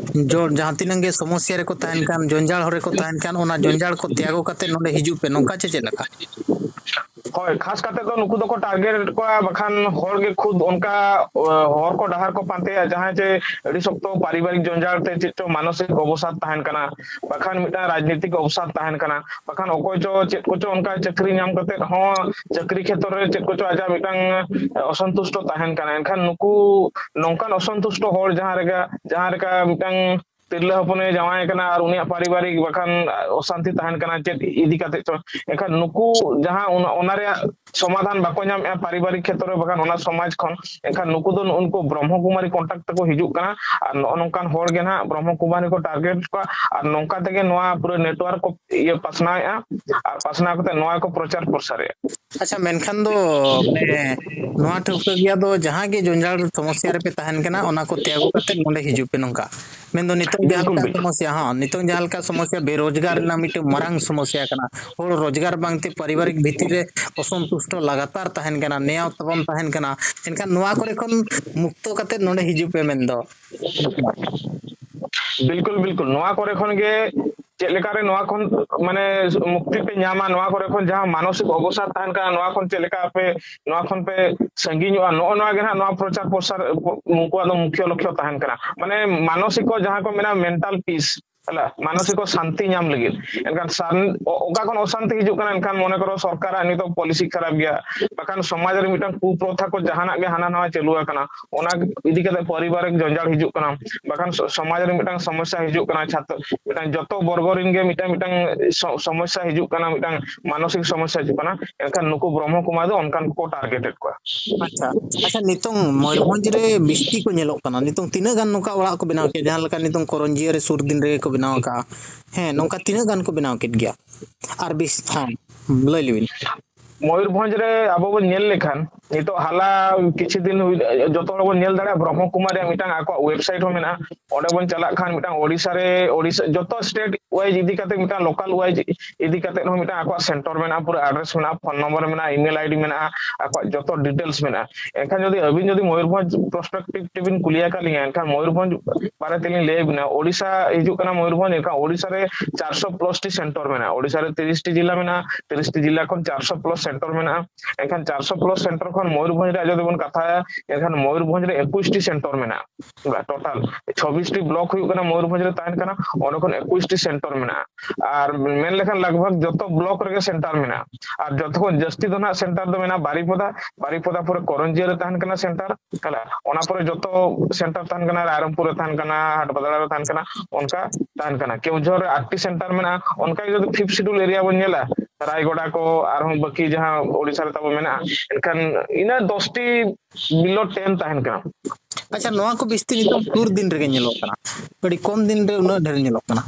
ᱡᱚ-, ᱡᱟᱦᱟᱸ ᱛᱤᱱᱟᱹᱜ ᱜᱮ ᱥᱚᱢᱚᱥᱥᱟ ᱨᱮᱠᱚ ᱛᱟᱦᱮᱱ ᱠᱟᱱ, ᱡᱚᱧᱡᱟᱲ ᱦᱚᱨ ᱨᱮᱠᱚ ᱛᱟᱦᱮᱱ ᱠᱟᱱ, ᱚᱱᱟ ᱡᱚᱧᱡᱟᱲ ᱠᱚ ᱛᱮᱭᱟᱜᱚ ᱠᱟᱛᱮ ᱱᱚᱰᱮ ᱦᱤᱡᱩᱜ ᱯᱮ, ᱱᱚᱝᱠᱟ ᱪᱮ ᱪᱮᱫ ᱞᱮᱠᱟ? ᱦᱳᱭ, ᱠᱷᱟᱥ ᱠᱟᱛᱮ ᱫᱚ ᱱᱩᱠᱩ ᱫᱚᱠᱚ ᱴᱟᱨᱜᱮᱴ ᱠᱚᱣᱟ, ᱵᱟᱠᱷᱟᱱ ᱦᱚᱲ ᱜᱮ ᱠᱷᱩᱫ ᱚᱱᱠᱟ ᱦᱚᱨ ᱠᱚ ᱰᱟᱦᱟᱨ ᱠᱚ ᱯᱟᱱᱛᱮᱭᱟ, ᱡᱟᱦᱟᱸᱭ ᱡᱮ ᱟᱹᱰᱤ ᱥᱚᱠᱛᱚ ᱯᱟᱨᱤᱵᱟᱨᱤᱠ ᱡᱚᱧᱡᱟᱲ ᱛᱮ ᱪᱮᱫ ᱪᱚ ᱢᱟᱱᱚᱥᱤᱠ ᱚᱵᱚᱥᱟᱫ ᱛᱟᱦᱮᱱ ᱠᱟᱱᱟ, ᱵᱟᱠᱷᱟᱱ ᱢᱤᱫᱴᱟᱝ ᱨᱟᱡᱽᱱᱤᱛᱤᱠ ᱚᱵᱚᱥᱟᱫ ᱛᱟᱦᱮᱱ ᱠᱟᱱᱟ, ᱵᱟᱠᱷᱟᱱ ᱚᱠᱚᱭ ᱪᱚ ᱪᱮᱫ ᱠᱚᱪᱚ ᱚᱱᱠᱟ ᱪᱟᱹᱠᱨᱤ ᱧᱟᱢ ᱠᱟᱛᱮ ᱦᱚᱸ ᱪᱟᱹᱠᱨᱤ ᱠᱷᱮᱛᱨᱚ ᱨᱮ ᱪᱮᱫ ᱠᱚᱪᱚ ᱟᱡᱟᱜ ᱢᱤᱫᱴᱟᱝ ᱚᱥᱚᱱᱛᱩᱥᱴᱚ ᱛᱟᱦᱮᱱ ᱠᱟᱱᱟ᱾ ᱮᱱᱠᱷᱟᱱ ᱱᱩᱠᱩ ᱱᱚᱝᱠᱟᱱ ᱚᱥᱚᱱᱛᱩᱥᱴᱚ ᱦᱚᱲ ᱡᱟᱦᱟᱸ ᱨᱮᱜᱟ ᱡᱟᱦᱟᱸ ᱞᱮᱠᱟ ᱢᱤᱫᱴᱟᱝ ᱛᱤᱨᱞᱟᱹ ᱦᱚᱯᱚᱱᱮ ᱡᱟᱶᱟᱭ ᱠᱟᱱᱟ ᱟᱨ ᱩᱱᱤᱭᱟᱜ ᱯᱟᱨᱤᱵᱟᱨᱤᱠ ᱵᱟᱠᱷᱟᱱ ᱚᱥᱟᱱᱛᱤ ᱛᱟᱦᱮᱱ ᱠᱟᱱᱟ ᱪᱮᱫ ᱤᱫᱤ ᱠᱟᱛᱮ ᱪᱚ, ᱮᱱᱠᱷᱟᱱ ᱱᱩᱠᱩ ᱡᱟᱦᱟᱸ ᱚᱱᱟ ᱚᱱᱟ ᱨᱮᱭᱟᱜ ᱥᱚᱢᱟᱫᱷᱟᱱ ᱵᱟᱠᱚ ᱧᱟᱢᱮᱫᱼᱟ ᱯᱟᱨᱤᱵᱟᱨᱤᱠ ᱠᱷᱮᱛᱨᱚ ᱨᱮ ᱵᱟᱠᱷᱟᱱ ᱚᱱᱟ ᱥᱚᱢᱟᱡᱽ ᱠᱷᱚᱱ, ᱮᱱᱠᱷᱟᱱ ᱱᱩᱠᱩ ᱫᱚ ᱱᱩᱜᱼᱩ ᱱᱩᱠᱩ ᱵᱨᱚᱦᱢᱚ ᱠᱩᱢᱟᱨᱤ ᱠᱚᱱᱴᱟᱠᱴ ᱛᱮᱠᱚ ᱦᱤᱡᱩᱜ ᱠᱟᱱᱟ᱾ ᱟᱨ ᱱᱚᱜᱼᱚ ᱱᱚᱝᱠᱟᱱ ᱦᱚᱲ ᱜᱮ ᱱᱟᱦᱟᱜ ᱵᱨᱚᱦᱢᱚ ᱠᱩᱢᱟᱨᱤ ᱠᱚ ᱴᱟᱨᱜᱮᱴ ᱠᱚᱣᱟ᱾ ᱟᱨ ᱱᱚᱝᱠᱟ ᱛᱮᱜᱮ ᱱᱚᱣᱟ ᱯᱩᱨᱟᱹ ᱱᱮᱴᱣᱟᱨᱠ ᱠᱚ ᱤᱭᱟᱹ ᱯᱟᱥᱱᱟᱣᱮᱫᱼᱟ᱾ ᱟᱨ ᱯᱟᱥᱱᱟᱣ ᱠᱟᱛᱮ ᱱᱚᱣᱟ ᱠᱚ ᱯᱨᱚᱪᱟᱨ ᱯᱨᱚᱥᱟᱨᱮᱫᱼᱟ᱾ ᱟᱪᱪᱷᱟ, ᱢᱮᱱᱠᱷᱟᱱ ᱫᱚ ᱢᱟᱱᱮ ᱱᱚᱣᱟ ᱴᱷᱟᱹᱣᱠᱟᱹ ᱜᱮᱭᱟ ᱫᱚ ᱡᱟᱦᱟᱸ ᱜᱮ ᱡᱚᱧᱡᱟᱲ ᱥᱚᱢᱚᱥᱥᱟ ᱨᱮᱯᱮ ᱛᱟᱦᱮᱱ ᱠᱟᱱᱟ, ᱚᱱᱟ ᱠᱚ ᱛᱮᱭᱟᱜ ᱠᱟᱛᱮ ᱱᱚᱰᱮ ᱦᱤᱡᱩᱜ ᱯᱮ ᱱᱚᱝᱠᱟ᱾ ᱢᱮᱱᱫᱚ ᱱᱤᱛᱚᱝ ᱡᱟᱦᱟᱸ ᱵᱤᱞᱠᱩᱞ ᱞᱮᱠᱟ ᱵᱤᱞᱠᱩᱞ᱾ ᱥᱚᱢᱚᱥᱥᱟ, ᱦᱚᱸ, ᱱᱤᱛᱚᱝ ᱡᱟᱦᱟᱸ ᱞᱮᱠᱟ ᱥᱚᱢᱚᱥᱥᱟ ᱵᱮᱨᱳᱡᱽᱜᱟᱨ ᱨᱮᱱᱟᱜ ᱢᱤᱫᱴᱮᱱ ᱢᱟᱨᱟᱝ ᱥᱚᱢᱚᱥᱥᱟ ᱠᱟᱱᱟ᱾ ᱦᱚᱲ ᱨᱳᱡᱽᱜᱟᱨ ᱵᱟᱝᱛᱮ ᱯᱟᱨᱤᱵᱟᱨᱤᱠ ᱵᱷᱤᱛᱤᱨ ᱨᱮ ᱚᱥᱚᱱᱛᱩᱥᱴᱚ ᱞᱟᱜᱟᱛᱟᱨ ᱛᱟᱦᱮᱱ ᱠᱟᱱᱟ, ᱱᱮᱭᱟᱣ ᱛᱟᱯᱟᱢ ᱛᱟᱦᱮᱱ ᱠᱟᱱᱟ᱾ ᱮᱱᱠᱷᱟᱱ ᱱᱚᱣᱟ ᱠᱚᱨᱮ ᱠᱷᱚᱱ ᱢᱩᱠᱛᱚ ᱠᱟᱛᱮ ᱱᱚᱰᱮ ᱦᱤᱡᱩᱜ ᱯᱮ ᱢᱮᱱᱫᱚ᱾ ᱵᱤᱞᱠᱩᱞ ᱵᱤᱞᱠᱩᱞ, ᱱᱚᱣᱟ ᱠᱚᱨᱮ ᱠᱷᱚᱱ ᱜᱮ ᱪᱮᱫ ᱞᱮᱠᱟᱨᱮ ᱱᱚᱣᱟ ᱠᱷᱚᱱ ᱢᱟᱱᱮ ᱢᱩᱠᱛᱤ ᱯᱮ ᱧᱟᱢᱟ, ᱱᱚᱣᱟ ᱠᱚᱨᱮ ᱠᱷᱚᱱ ᱡᱟᱦᱟᱸ ᱢᱟᱱᱚᱥᱤᱠ ᱚᱵᱚᱥᱟᱫ ᱛᱟᱦᱮᱱ ᱠᱟᱱᱟ ᱱᱚᱣᱟ ᱠᱷᱚᱱ ᱪᱮᱫ ᱞᱮᱠᱟ ᱯᱮ ᱱᱚᱣᱟ ᱠᱷᱚᱱ ᱯᱮ ᱥᱟᱺᱜᱤᱧᱚᱜᱼᱟ, ᱱᱚᱜᱼᱚ ᱱᱚᱣᱟ ᱜᱮ ᱱᱟᱦᱟᱜ ᱱᱚᱣᱟ ᱯᱨᱚᱪᱟᱨ ᱯᱨᱚᱥᱟᱨ ᱩᱱᱠᱩᱣᱟᱜ ᱫᱚ ᱢᱩᱠᱷᱭᱚ ᱞᱚᱠᱠᱷᱭᱚ ᱛᱟᱦᱮᱱ ᱠᱟᱱᱟ᱾ ᱢᱟᱱᱮ ᱢᱟᱱᱚᱥᱤᱠᱚ ᱡᱟᱦᱟᱸ ᱠᱚ ᱢᱮᱱᱟ ᱢᱮᱱᱴᱟᱞ ᱯᱤᱥ, ᱦᱮᱞᱟ ᱢᱟᱱᱚᱥᱤᱠᱚ ᱥᱟᱱᱛᱤ ᱧᱟᱢ ᱞᱟᱹᱜᱤᱫ᱾ ᱮᱱᱠᱷᱟᱱ ᱥᱟᱱ-, ᱚ-, ᱚᱠᱟ ᱠᱷᱚᱱ ᱚᱥᱟᱱᱛᱤ ᱦᱤᱡᱩᱜ ᱠᱟᱱᱟ? ᱮᱱᱠᱷᱟᱱ ᱢᱚᱱᱮ ᱠᱚᱨᱚ ᱥᱚᱨᱠᱟᱨᱟᱜ ᱱᱤᱛᱚᱜ ᱯᱚᱞᱤᱥᱤ ᱠᱷᱟᱨᱟᱯ ᱜᱮᱭᱟ, ᱵᱟᱠᱷᱟᱱ ᱥᱚᱢᱟᱡᱽ ᱨᱮ ᱢᱤᱫᱴᱟᱝ ᱠᱩᱯᱨᱚᱛᱷᱟ ᱠᱚ ᱡᱟᱦᱟᱱᱟᱜ ᱜᱮ ᱦᱟᱱᱟ ᱱᱟᱣᱟ ᱪᱟᱹᱞᱩ ᱟᱠᱟᱱᱟ, ᱚᱱᱟ ᱤᱫᱤ ᱠᱟᱛᱮ ᱯᱟᱨᱤᱵᱟᱨᱤᱠ ᱡᱚᱧᱡᱟᱲ ᱦᱤᱡᱩᱜ ᱠᱟᱱᱟ, ᱵᱟᱠᱷᱟᱱ ᱥᱚ-, ᱥᱚᱢᱟᱡᱽ ᱨᱮ ᱢᱤᱫᱴᱟᱝ ᱥᱚᱢᱚᱥᱥᱟ ᱦᱤᱡᱩᱜ ᱠᱟᱱᱟ, ᱪᱷᱟᱛᱨᱚ ᱢᱤᱫᱴᱟᱝ ᱡᱚᱛᱚ ᱵᱚᱨᱜᱚ ᱨᱮᱱ ᱜᱮ ᱢᱤᱫᱴᱟᱝ ᱢᱤᱫᱴᱟᱝ ᱥᱚ-, ᱥᱚᱢᱚᱥᱥᱟ ᱦᱤᱡᱩᱜ ᱠᱟᱱᱟ, ᱢᱤᱫᱴᱟᱝ ᱢᱟᱱᱚᱥᱤᱠ ᱥᱚᱢᱚᱥᱥᱟ ᱦᱤᱡᱩᱜ ᱠᱟᱱᱟ᱾ ᱮᱱᱠᱷᱟᱱ ᱱᱩᱠᱩ ᱵᱨᱚᱦᱢᱚ ᱠᱩᱢᱟᱨ ᱫᱚ ᱚᱱᱠᱟᱱ ᱠᱚᱠᱚ ᱴᱟᱨᱜᱮᱴᱮᱰ ᱠᱚᱣᱟ᱾ ᱟᱪᱪᱷᱟ, ᱟᱪᱪᱷᱟ, ᱱᱤᱛᱚᱝ ᱢᱚᱭᱩᱨᱵᱷᱚᱸᱡᱽ ᱨᱮ ᱵᱤᱥᱛᱤ ᱠᱚ ᱧᱮᱞᱚᱜ ᱠᱟᱱᱟ᱾ ᱱᱤᱛᱚᱝ ᱛᱤᱱᱟᱹᱜ ᱜᱟᱱ ᱱᱚᱝᱠᱟ ᱚᱲᱟᱜ ᱠᱚ ᱵᱮᱱᱟᱣ ᱠᱮᱫ, ᱡᱟᱦᱟᱸ ᱞᱮᱠᱟ ᱱᱤᱛᱚᱝ ᱠᱚᱨᱚᱧᱡᱤᱭᱟᱹ ᱨᱮ ᱥᱩᱨ ᱫᱤᱱ ᱨᱮᱜᱮ ᱠᱚ ᱵᱮᱱᱟᱣ ᱟᱠᱟᱫᱼᱟ? ᱦᱮᱸ, ᱱᱚᱝᱠᱟ ᱛᱤᱱᱟᱹᱜ ᱜᱟᱱ ᱠᱚ ᱵᱮᱱᱟᱣ ᱠᱮᱫ ᱜᱮᱭᱟ? ᱟᱨ ᱵᱤᱥ-, ᱦᱮᱸ, ᱞᱟᱹᱭ ᱞᱮᱵᱤᱱ᱾ ᱢᱚᱭᱩᱨᱵᱷᱚᱸᱡᱽ ᱨᱮ ᱟᱵᱚ ᱵᱚᱱ ᱧᱮᱞ ᱞᱮᱠᱷᱟᱱ, ᱱᱤᱛᱚᱜ ᱦᱟᱞᱟ ᱠᱤᱪᱷᱩ ᱫᱤᱱ ᱦᱩᱭ, ᱡᱚᱛᱚ ᱦᱚᱲ ᱵᱚᱱ ᱧᱮᱞ ᱫᱟᱲᱮᱭᱟᱜᱼᱟ, ᱵᱨᱚᱦᱢᱚ ᱠᱩᱢᱟᱨᱤᱭᱟᱜ ᱢᱤᱫᱴᱟᱝ ᱟᱠᱚᱣᱟᱜ ᱣᱮᱵᱥᱟᱭᱤᱴ ᱦᱚᱸ ᱢᱮᱱᱟᱜᱼᱟ᱾ ᱚᱸᱰᱮ ᱵᱚᱱ ᱪᱟᱞᱟᱜ ᱠᱷᱟᱱ ᱢᱤᱫᱴᱟᱝ ᱳᱰᱤᱥᱟ ᱨᱮ, ᱳᱰᱤᱥᱟ ᱡᱚᱛᱚ ᱥᱴᱮᱴ ᱣᱟᱭᱤᱡ ᱤᱫᱤ ᱠᱟᱛᱮ, ᱢᱤᱫᱴᱟᱝ ᱞᱳᱠᱟᱞ ᱣᱟᱭᱤᱡ ᱤᱫᱤ ᱠᱟᱛᱮ ᱦᱚᱸ ᱢᱤᱫᱴᱟᱝ ᱟᱠᱚᱣᱟᱜ ᱥᱮᱱᱴᱟᱨ ᱢᱮᱱᱟᱜᱼᱟ, ᱯᱩᱨᱟᱹ ᱟᱰᱨᱮᱥ ᱢᱮᱱᱟᱜᱼᱟ, ᱯᱷᱳᱱ ᱱᱚᱢᱵᱚᱨ ᱢᱮᱱᱟᱜᱼᱟ, ᱤᱢᱮᱞ ᱟᱭᱰᱤ ᱢᱮᱱᱟᱜᱼᱟ, ᱟᱠᱚᱣᱟᱜ ᱡᱚᱛᱚ ᱰᱤᱴᱮᱞᱥ ᱢᱮᱱᱟᱜᱼᱟ᱾ ᱮᱱᱠᱷᱟᱱ ᱡᱩᱫᱤ ᱟᱹᱵᱤᱱ ᱡᱩᱫᱤ ᱢᱚᱭᱩᱨᱵᱷᱚᱸᱡᱽ ᱯᱨᱚᱥᱯᱮᱠᱴᱤᱵᱷ ᱛᱮᱵᱤᱱ ᱠᱩᱞᱤ ᱟᱠᱟᱫ ᱞᱤᱧᱟ, ᱮᱱᱠᱷᱟᱱ ᱢᱚᱭᱩᱨᱵᱷᱚᱸᱡᱽ ᱵᱟᱨᱮ ᱛᱮᱞᱤᱧ ᱞᱟᱹᱭ ᱟᱵᱤᱱᱟ᱾ ᱳᱰᱤᱥᱟ ᱦᱤᱡᱩᱜ ᱠᱟᱱᱟ ᱢᱚᱭᱩᱨᱵᱷᱚᱸᱡᱽ, ᱮᱱᱠᱷᱟᱱ ᱳᱰᱤᱥᱟ ᱨᱮ ᱪᱟᱨᱥᱚ ᱯᱞᱟᱥ ᱴᱤ ᱥᱮᱱᱴᱟᱨ ᱢᱮᱱᱟᱜᱼᱟ᱾ ᱳᱰᱤᱥᱟ ᱨᱮ ᱛᱤᱨᱤᱥ ᱴᱤ ᱡᱤᱞᱟ ᱢᱮᱱᱟᱜᱼᱟ, ᱛᱤᱨᱤᱥ ᱴᱤ ᱡᱤᱞᱟ ᱠᱷᱚᱱ ᱪᱟᱨᱥᱚ ᱯᱞᱟᱥ ᱥᱮᱱᱴᱟᱨ ᱢᱮᱱᱟᱜᱼᱟ᱾ ᱮᱱᱠᱷᱟᱱ ᱪᱟᱨᱥᱚ ᱯᱞᱟᱥ ᱥᱮᱱᱴᱟᱨ ᱠᱷᱚᱱ ᱢᱚᱭᱩᱨᱵᱷᱚᱸᱡᱽ ᱨᱮᱭᱟᱜ ᱡᱩᱫᱤ ᱵᱚᱱ ᱠᱟᱛᱷᱟᱭᱟ, ᱮᱱᱠᱷᱟᱱ ᱢᱚᱭᱩᱨᱵᱷᱚᱸᱡᱽ ᱨᱮ ᱮᱠᱩᱥ ᱴᱤ ᱥᱮᱱᱴᱟᱨ ᱢᱮᱱᱟᱜᱼᱟ᱾ ᱴᱳᱴᱟᱞ ᱪᱷᱚᱵᱵᱤᱥ ᱴᱤ ᱵᱞᱚᱠ ᱦᱩᱭᱩᱜ ᱠᱟᱱᱟ, ᱢᱚᱭᱩᱨᱵᱷᱚᱸᱡᱽ ᱨᱮ ᱛᱟᱦᱮᱱ ᱠᱟᱱᱟ, ᱚᱸᱰᱮ ᱠᱷᱚᱱ ᱮᱠᱩᱥ ᱴᱤ ᱥᱮᱱᱴᱟᱨ ᱢᱮᱱᱟᱜᱼᱟ᱾ ᱟᱨ ᱢᱮᱱ ᱞᱮᱠᱷᱟᱱ ᱞᱟᱜᱽ ᱵᱷᱟᱜᱽ ᱡᱚᱛᱚ ᱵᱞᱚᱠ ᱨᱮᱜᱮ ᱥᱮᱱᱴᱟᱨ ᱢᱮᱱᱟᱜᱼᱟ᱾ ᱟᱨ ᱡᱚᱛᱚ ᱠᱷᱚᱱ ᱡᱟᱹᱥᱛᱤ ᱫᱚ ᱱᱟᱜ ᱥᱮᱱᱴᱟᱨ ᱫᱚ ᱢᱮᱱᱟᱜᱼᱟ ᱵᱟᱨᱤᱯᱚᱫᱟ, ᱵᱟᱨᱤᱯᱚᱫᱟ ᱯᱚᱨᱮ ᱠᱚᱨᱚᱧᱡᱤᱭᱟᱹ ᱨᱮ ᱛᱟᱦᱮᱱ ᱠᱟᱱᱟ ᱥᱮᱱᱴᱟᱨ, ᱦᱮᱸ, ᱚᱱᱟ ᱯᱚᱨᱮ ᱡᱚᱛᱚ ᱥᱮᱱᱴᱟᱨ ᱛᱟᱦᱮᱱ ᱠᱟᱱᱟ, ᱨᱟᱭᱨᱚᱝᱯᱩᱨ ᱨᱮ ᱛᱟᱦᱮᱱ ᱠᱟᱱᱟ, ᱦᱟᱴᱵᱟᱫᱽᱲᱟ ᱨᱮ ᱛᱟᱦᱮᱱ ᱠᱟᱱᱟ, ᱚᱱᱠᱟ ᱛᱟᱦᱮᱱ ᱠᱟᱱᱟ᱾ ᱠᱮᱣᱡᱷᱚᱨ ᱨᱮ ᱟᱴᱴᱤ ᱥᱮᱱᱴᱟᱨ ᱢᱮᱱᱟᱜᱼᱟ᱾ ᱚᱱᱠᱟ ᱜᱮ ᱡᱩᱫᱤ ᱯᱷᱤᱯᱛᱷ ᱥᱤᱰᱩᱞ ᱮᱨᱤᱭᱟ ᱵᱚᱱ ᱧᱮᱞᱟ, ᱨᱟᱭᱜᱚᱰᱟ ᱠᱚ, ᱟᱨᱦᱚᱸ ᱵᱟᱹᱠᱤ ᱡᱟᱦᱟᱸ ᱳᱰᱤᱥᱟ ᱨᱮ ᱛᱟᱵᱚ ᱢᱮᱱᱟᱜᱼᱟ, ᱮᱱᱠᱷᱟᱱ ᱤᱱᱟᱹ ᱫᱚᱥᱴᱤ ᱵᱤᱞᱳ ᱴᱮᱱ ᱛᱟᱦᱮᱱ ᱠᱟᱱᱟ᱾ ᱟᱪᱪᱷᱟ, ᱱᱚᱣᱟ ᱠᱚ ᱵᱤᱥᱛᱤ ᱱᱤᱛᱚᱝ ᱥᱩᱨ ᱫᱤᱱ ᱨᱮᱜᱮ ᱧᱮᱞᱚᱜ ᱠᱟᱱᱟ, ᱟᱹᱰᱤ ᱠᱚᱢ ᱫᱤᱱ ᱨᱮ ᱩᱱᱟᱹᱜ ᱰᱷᱮᱨ ᱧᱮᱞᱚᱜ ᱠᱟᱱᱟ᱾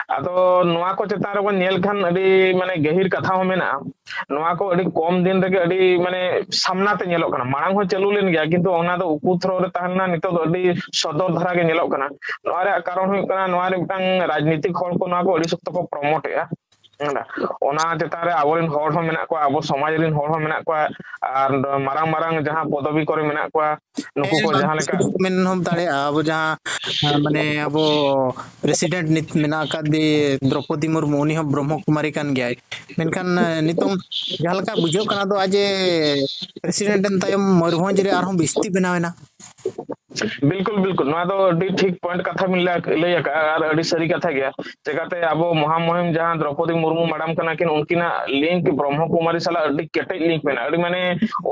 ᱟᱫᱚ ᱱᱚᱣᱟ ᱠᱚ ᱪᱮᱛᱟᱱ ᱨᱮᱵᱚᱱ ᱧᱮᱞ ᱠᱷᱟᱱ ᱟᱹᱰᱤ, ᱢᱟᱱᱮ, ᱜᱟᱹᱦᱤᱨ ᱠᱟᱛᱷᱟ ᱦᱚᱸ ᱢᱮᱱᱟᱜᱼᱟ᱾ ᱱᱚᱣᱟ ᱠᱚ ᱟᱹᱰᱤ ᱠᱚᱢ ᱫᱤᱱ ᱨᱮᱜᱮ ᱟᱹᱰᱤ, ᱢᱟᱱᱮ, ᱥᱟᱢᱱᱟ ᱛᱮ ᱧᱮᱞᱚᱜ ᱠᱟᱱᱟ᱾ ᱢᱟᱲᱟᱝ ᱦᱚᱸ ᱪᱟᱹᱞᱩ ᱞᱮᱱ ᱜᱮᱭᱟ, ᱠᱤᱱᱛᱩ ᱚᱱᱟ ᱫᱚ ᱩᱠᱩ ᱛᱷᱨᱚ ᱨᱮ ᱛᱟᱦᱮᱸ ᱞᱮᱱᱟ, ᱱᱤᱛᱚᱜ ᱫᱚ ᱟᱹᱰᱤ ᱥᱚᱫᱚᱨ ᱫᱷᱟᱨᱟ ᱜᱮ ᱧᱮᱞᱚᱜ ᱠᱟᱱᱟ᱾ ᱱᱚᱣᱟ ᱨᱮᱭᱟᱜ ᱠᱟᱨᱚᱱ ᱦᱩᱭᱩᱜ ᱠᱟᱱᱟ, ᱱᱚᱣᱟ ᱨᱮ ᱢᱤᱫᱴᱟᱝ ᱨᱟᱡᱽᱱᱤᱛᱤᱠ ᱦᱚᱲ ᱠᱚ ᱱᱚᱣᱟ ᱠᱚ ᱟᱹᱰᱤ ᱥᱚᱠᱛᱚ ᱠᱚ ᱯᱨᱚᱢᱳᱴ ᱮᱜᱼᱟ᱾ ᱦᱮᱸ, ᱚᱱᱟ ᱪᱮᱛᱟᱱ ᱨᱮ ᱟᱵᱚᱨᱮᱱ ᱦᱚᱲ ᱦᱚᱸ ᱢᱮᱱᱟᱜ ᱠᱚᱣᱟ, ᱟᱵᱚ ᱥᱚᱢᱟᱡᱽ ᱨᱮᱱ ᱦᱚᱲ ᱦᱚᱸ ᱢᱮᱱᱟᱜ ᱠᱚᱣᱟ, ᱟᱨ ᱢᱟᱨᱟᱝ ᱢᱟᱨᱟᱝ ᱡᱟᱦᱟᱸ ᱯᱚᱫᱚᱵᱤ ᱠᱚᱨᱮ ᱢᱮᱱᱟᱜ ᱠᱚᱣᱟ, ᱱᱩᱠᱩ ᱦᱮᱸ, ᱠᱚ ᱡᱟᱦᱟᱸ ᱞᱮᱠᱟ ᱢᱮᱱ ᱦᱚᱸ ᱫᱟᱲᱮᱭᱟᱜᱼᱟ, ᱟᱵᱚ ᱡᱟᱦᱟᱸ, ᱢᱟᱱᱮ, ᱟᱵᱚ ᱯᱨᱮᱥᱤᱰᱮᱱᱴ ᱱᱤᱛ ᱢᱮᱱᱟᱜ ᱟᱠᱟᱫᱮ ᱫᱨᱚᱯᱚᱫᱤ ᱢᱩᱨᱢᱩ, ᱩᱱᱤ ᱦᱚᱸ ᱵᱨᱚᱦᱢᱚ ᱠᱩᱢᱟᱨᱤ ᱠᱟᱱ ᱜᱮᱭᱟᱭ᱾ ᱢᱮᱱᱠᱷᱟᱱ, ᱱᱤᱛᱚᱝ ᱡᱟᱦᱟᱸ ᱞᱮᱠᱟ ᱵᱩᱡᱷᱟᱹᱜ ᱠᱟᱱᱟ, ᱫᱚ ᱟᱡ ᱮ ᱯᱨᱮᱥᱤᱰᱮᱱᱴ ᱮᱱ ᱛᱟᱭᱚᱢ ᱢᱚᱭᱩᱨᱵᱷᱚᱸᱡᱽ ᱨᱮ ᱟᱨᱦᱚᱸ ᱵᱤᱥᱛᱤ ᱵᱮᱱᱟᱣ ᱮᱱᱟ᱾ ᱵᱤᱞᱠᱩᱞ, ᱵᱤᱞᱠᱩᱞ, ᱱᱚᱣᱟ ᱫᱚ ᱟᱹᱰᱤ ᱴᱷᱤᱠ ᱯᱚᱭᱮᱱᱴ ᱠᱟᱛᱷᱟ ᱵᱤᱱ ᱞᱟᱹᱭ, ᱞᱟᱹᱭ ᱟᱠᱟᱫᱼᱟ, ᱟᱨ ᱟᱹᱰᱤ ᱥᱟᱹᱨᱤ ᱠᱟᱛᱷᱟ ᱜᱮᱭᱟ᱾ ᱪᱮᱠᱟᱛᱮ ᱟᱵᱚ ᱢᱚᱦᱟᱢᱩᱦᱤᱢ ᱡᱟᱦᱟᱸ ᱫᱨᱚᱯᱚᱫᱤ ᱢᱩᱨᱢᱩ ᱢᱮᱰᱟᱢ ᱠᱟᱱᱟ ᱠᱤᱱ, ᱩᱱᱠᱤᱱᱟᱜ ᱞᱤᱝᱠ ᱵᱨᱚᱦᱢᱚ ᱠᱩᱢᱟᱨᱤ ᱥᱟᱞᱟᱜ ᱟᱹᱰᱤ ᱠᱮᱴᱮᱡ ᱞᱤᱝᱠ ᱢᱮᱱᱟᱜᱼᱟ, ᱟᱹᱰᱤ, ᱢᱟᱱᱮ,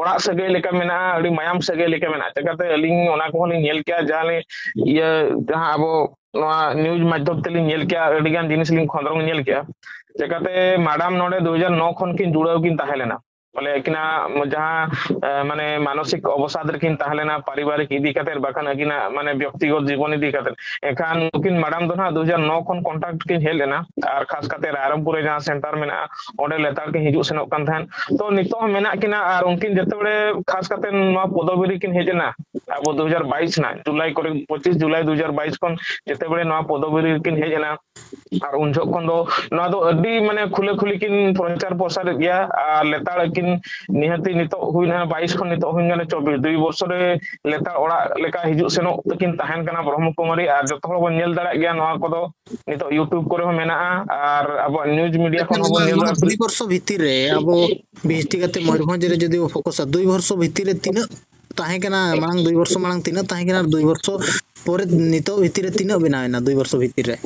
ᱚᱲᱟᱜ ᱥᱟᱹᱜᱟᱹᱭ ᱞᱮᱠᱟ ᱢᱮᱱᱟᱜᱼᱟ, ᱟᱹᱰᱤ ᱢᱟᱭᱟᱢ ᱥᱟᱹᱜᱟᱹᱭ ᱞᱮᱠᱟ ᱢᱮᱱᱟᱜᱼᱟ᱾ ᱪᱮᱠᱟᱛᱮ ᱟᱹᱞᱤᱧ ᱚᱱᱟ ᱠᱚᱦᱚᱸ ᱞᱤᱧ ᱧᱮᱞ ᱠᱮᱜᱼᱟ, ᱡᱟᱦᱟᱸ ᱞᱤᱧ, ᱤᱭᱟᱹ, ᱡᱟᱦᱟᱸ ᱟᱵᱚ ᱱᱚᱣᱟ ᱱᱤᱭᱩᱡᱽ ᱢᱟᱫᱽᱫᱷᱚᱢ ᱛᱮᱞᱤᱧ ᱧᱮᱞ ᱠᱮᱜᱼᱟ, ᱟᱹᱰᱤ ᱜᱟᱱ ᱡᱤᱱᱤᱥ ᱞᱤᱧ ᱠᱷᱚᱸᱫᱽᱨᱚᱝ ᱧᱮᱞ ᱠᱮᱜᱼᱟ᱾ ᱪᱮᱠᱟᱛᱮ ᱢᱮᱰᱟᱢ ᱱᱚᱰᱮ ᱫᱩ ᱦᱟᱡᱟᱨ ᱱᱚ ᱠᱷᱚᱱ ᱠᱤᱱ ᱡᱩᱲᱟᱹᱣ ᱠᱤᱱ ᱛᱟᱦᱮᱸ ᱞᱮᱱᱟ᱾ ᱵᱚᱞᱮ ᱟᱹᱠᱤᱱᱟᱜ ᱡᱟᱦᱟᱸ, ᱮ, ᱢᱟᱱᱮ ᱢᱟᱱᱚᱥᱤᱠ ᱚᱵᱚᱥᱟᱫ ᱨᱮᱠᱤᱱ ᱛᱟᱦᱮᱸ ᱞᱮᱱᱟ, ᱯᱟᱨᱤᱵᱟᱨᱤᱠ ᱤᱫᱤ ᱠᱟᱛᱮ, ᱵᱟᱠᱷᱟᱱ ᱟᱹᱠᱤᱱᱟᱜ ᱢᱟᱱᱮ ᱵᱮᱠᱛᱤᱜᱚᱛ ᱡᱤᱵᱚᱱ ᱤᱫᱤ ᱠᱟᱛᱮ᱾ ᱮᱱᱠᱷᱟᱱ ᱱᱩᱠᱤᱱ ᱢᱟᱰᱟᱢ ᱫᱚ ᱱᱟᱦᱟᱜ ᱫᱩ ᱦᱟᱡᱟᱨ ᱱᱚ ᱠᱷᱚᱱ ᱠᱚᱱᱴᱟᱠᱴ ᱠᱤᱱ ᱦᱮᱡ ᱞᱮᱱᱟ, ᱟᱨ ᱠᱷᱟᱥ ᱠᱟᱛᱮ ᱨᱟᱭᱨᱚᱝᱯᱩᱨ ᱨᱮ ᱡᱟᱦᱟᱸ ᱥᱮᱱᱴᱟᱨ ᱢᱮᱱᱟᱜᱼᱟ, ᱚᱸᱰᱮ ᱞᱮᱛᱟᱲ ᱠᱤᱱ ᱦᱤᱡᱩᱜ ᱥᱮᱱᱚᱜ ᱠᱟᱱ ᱛᱟᱦᱮᱸᱫ᱾ ᱛᱚ ᱱᱤᱛᱚᱜ ᱦᱚᱸ ᱢᱮᱱᱟᱜ ᱠᱤᱱᱟ, ᱟᱨ ᱩᱱᱠᱤᱱ ᱡᱮᱛᱮ ᱵᱮᱲᱮ ᱠᱷᱟᱥ ᱠᱟᱛᱮ ᱱᱚᱣᱟ ᱯᱚᱫᱚᱵᱤ ᱨᱮᱠᱤᱱ ᱦᱮᱡ ᱮᱱᱟ, ᱟᱵᱚ ᱫᱩ ᱦᱟᱡᱟᱨ ᱵᱟᱭᱤᱥ ᱨᱮᱱᱟᱜ ᱡᱩᱞᱟᱭ ᱠᱚᱨᱮ, ᱯᱚᱸᱪᱤᱥ ᱡᱩᱞᱟᱭ ᱫᱩ ᱦᱟᱡᱟᱨ ᱵᱟᱭᱤᱥ ᱠᱷᱚᱱ ᱡᱮᱛᱮ ᱵᱮᱲᱮ ᱱᱚᱣᱟ ᱯᱚᱫᱚᱵᱤ ᱨᱮᱠᱤᱱ ᱦᱮᱡ ᱮᱱᱟ, ᱟᱨ ᱩᱱ ᱡᱚᱦᱚᱜ ᱠᱷᱚᱱ ᱫᱚ ᱱᱚᱣᱟ ᱫᱚ ᱟᱹᱰᱤ ᱢᱟᱱᱮ ᱠᱷᱩᱞᱟᱹ ᱠᱷᱩᱞᱤ ᱠᱤᱱ ᱯᱨᱚᱪᱟᱨ ᱯᱨᱚᱥᱟᱨᱮᱫ ᱜᱮᱭᱟ᱾ ᱟᱨ ᱞᱮᱛᱟᱲ ᱠᱤᱱ ᱱᱤᱦᱟᱹᱛᱤ ᱱᱤᱛᱚᱜ ᱦᱩᱭᱱᱟ ᱵᱟᱭᱤᱥ ᱠᱷᱚᱱ ᱱᱤᱛᱚᱜ ᱦᱩᱭᱱᱟ ᱪᱚᱵᱵᱤᱥ, ᱫᱩᱭ ᱵᱚᱨᱥᱚ ᱨᱮ ᱞᱮᱛᱟᱲ ᱚᱲᱟᱜ ᱞᱮᱠᱟ ᱦᱤᱡᱩᱜ ᱥᱮᱱᱚᱜ ᱛᱟᱹᱠᱤᱱ ᱛᱟᱦᱮᱱ ᱠᱟᱱᱟ ᱵᱨᱚᱦᱢᱚ ᱠᱩᱢᱟᱨᱤ᱾ ᱟᱨ ᱡᱚᱛᱚ ᱦᱚᱲ ᱵᱚᱱ ᱧᱮᱞ ᱫᱟᱲᱮᱭᱟᱜ ᱜᱮᱭᱟ ᱱᱚᱣᱟ ᱠᱚᱫᱚ, ᱱᱤᱛᱚᱜ YouTube ᱠᱚᱨᱮ ᱦᱚᱸ ᱢᱮᱱᱟᱜᱼᱟ, ᱟᱨ ᱟᱵᱚᱣᱟᱜ ᱱᱤᱭᱩᱡᱽ ᱢᱤᱰᱤᱭᱟ ᱠᱷᱚᱱ ᱦᱚᱸᱵᱚᱱ ᱧᱮᱞ ᱱᱚᱣᱟ ᱫᱟᱲᱮᱭᱟᱜᱼᱟ᱾ ᱫᱩᱭ ᱵᱚᱨᱥᱚ ᱵᱷᱤᱛᱤᱨ ᱨᱮ ᱟᱵᱚ ᱵᱤᱥᱮᱥ ᱠᱟᱛᱮ ᱢᱚᱭᱩᱨᱵᱷᱚᱸᱡᱽ ᱨᱮ ᱡᱩᱫᱤ ᱵᱚ ᱯᱷᱳᱠᱟᱥᱟ, ᱫᱩᱭ ᱵᱚᱨᱥᱚ ᱵᱷᱤᱛᱤᱨ ᱨᱮ ᱛᱤᱱᱟᱹᱜ ᱛᱟᱦᱮᱸ ᱠᱟᱱᱟ, ᱢᱟᱲᱟᱝ ᱫᱩᱭ ᱵᱚᱨᱥᱚ ᱢᱟᱲᱟᱝ ᱛᱤᱱᱟᱹᱜ ᱛᱟᱦᱮᱸ ᱠᱟᱱᱟ ᱟᱨ ᱫᱩᱭ ᱵᱚᱨᱥᱚ ᱯᱚᱨᱮ ᱱᱤᱛᱚᱜ ᱵᱷᱤᱛᱤᱨ ᱨᱮ ᱛᱤᱱᱟᱹᱜ ᱵᱮᱱᱟᱣ ᱮᱱᱟ ᱫᱩᱭ ᱵᱚᱨᱥᱚ ᱵᱷᱤᱛᱤᱨ ᱨᱮ?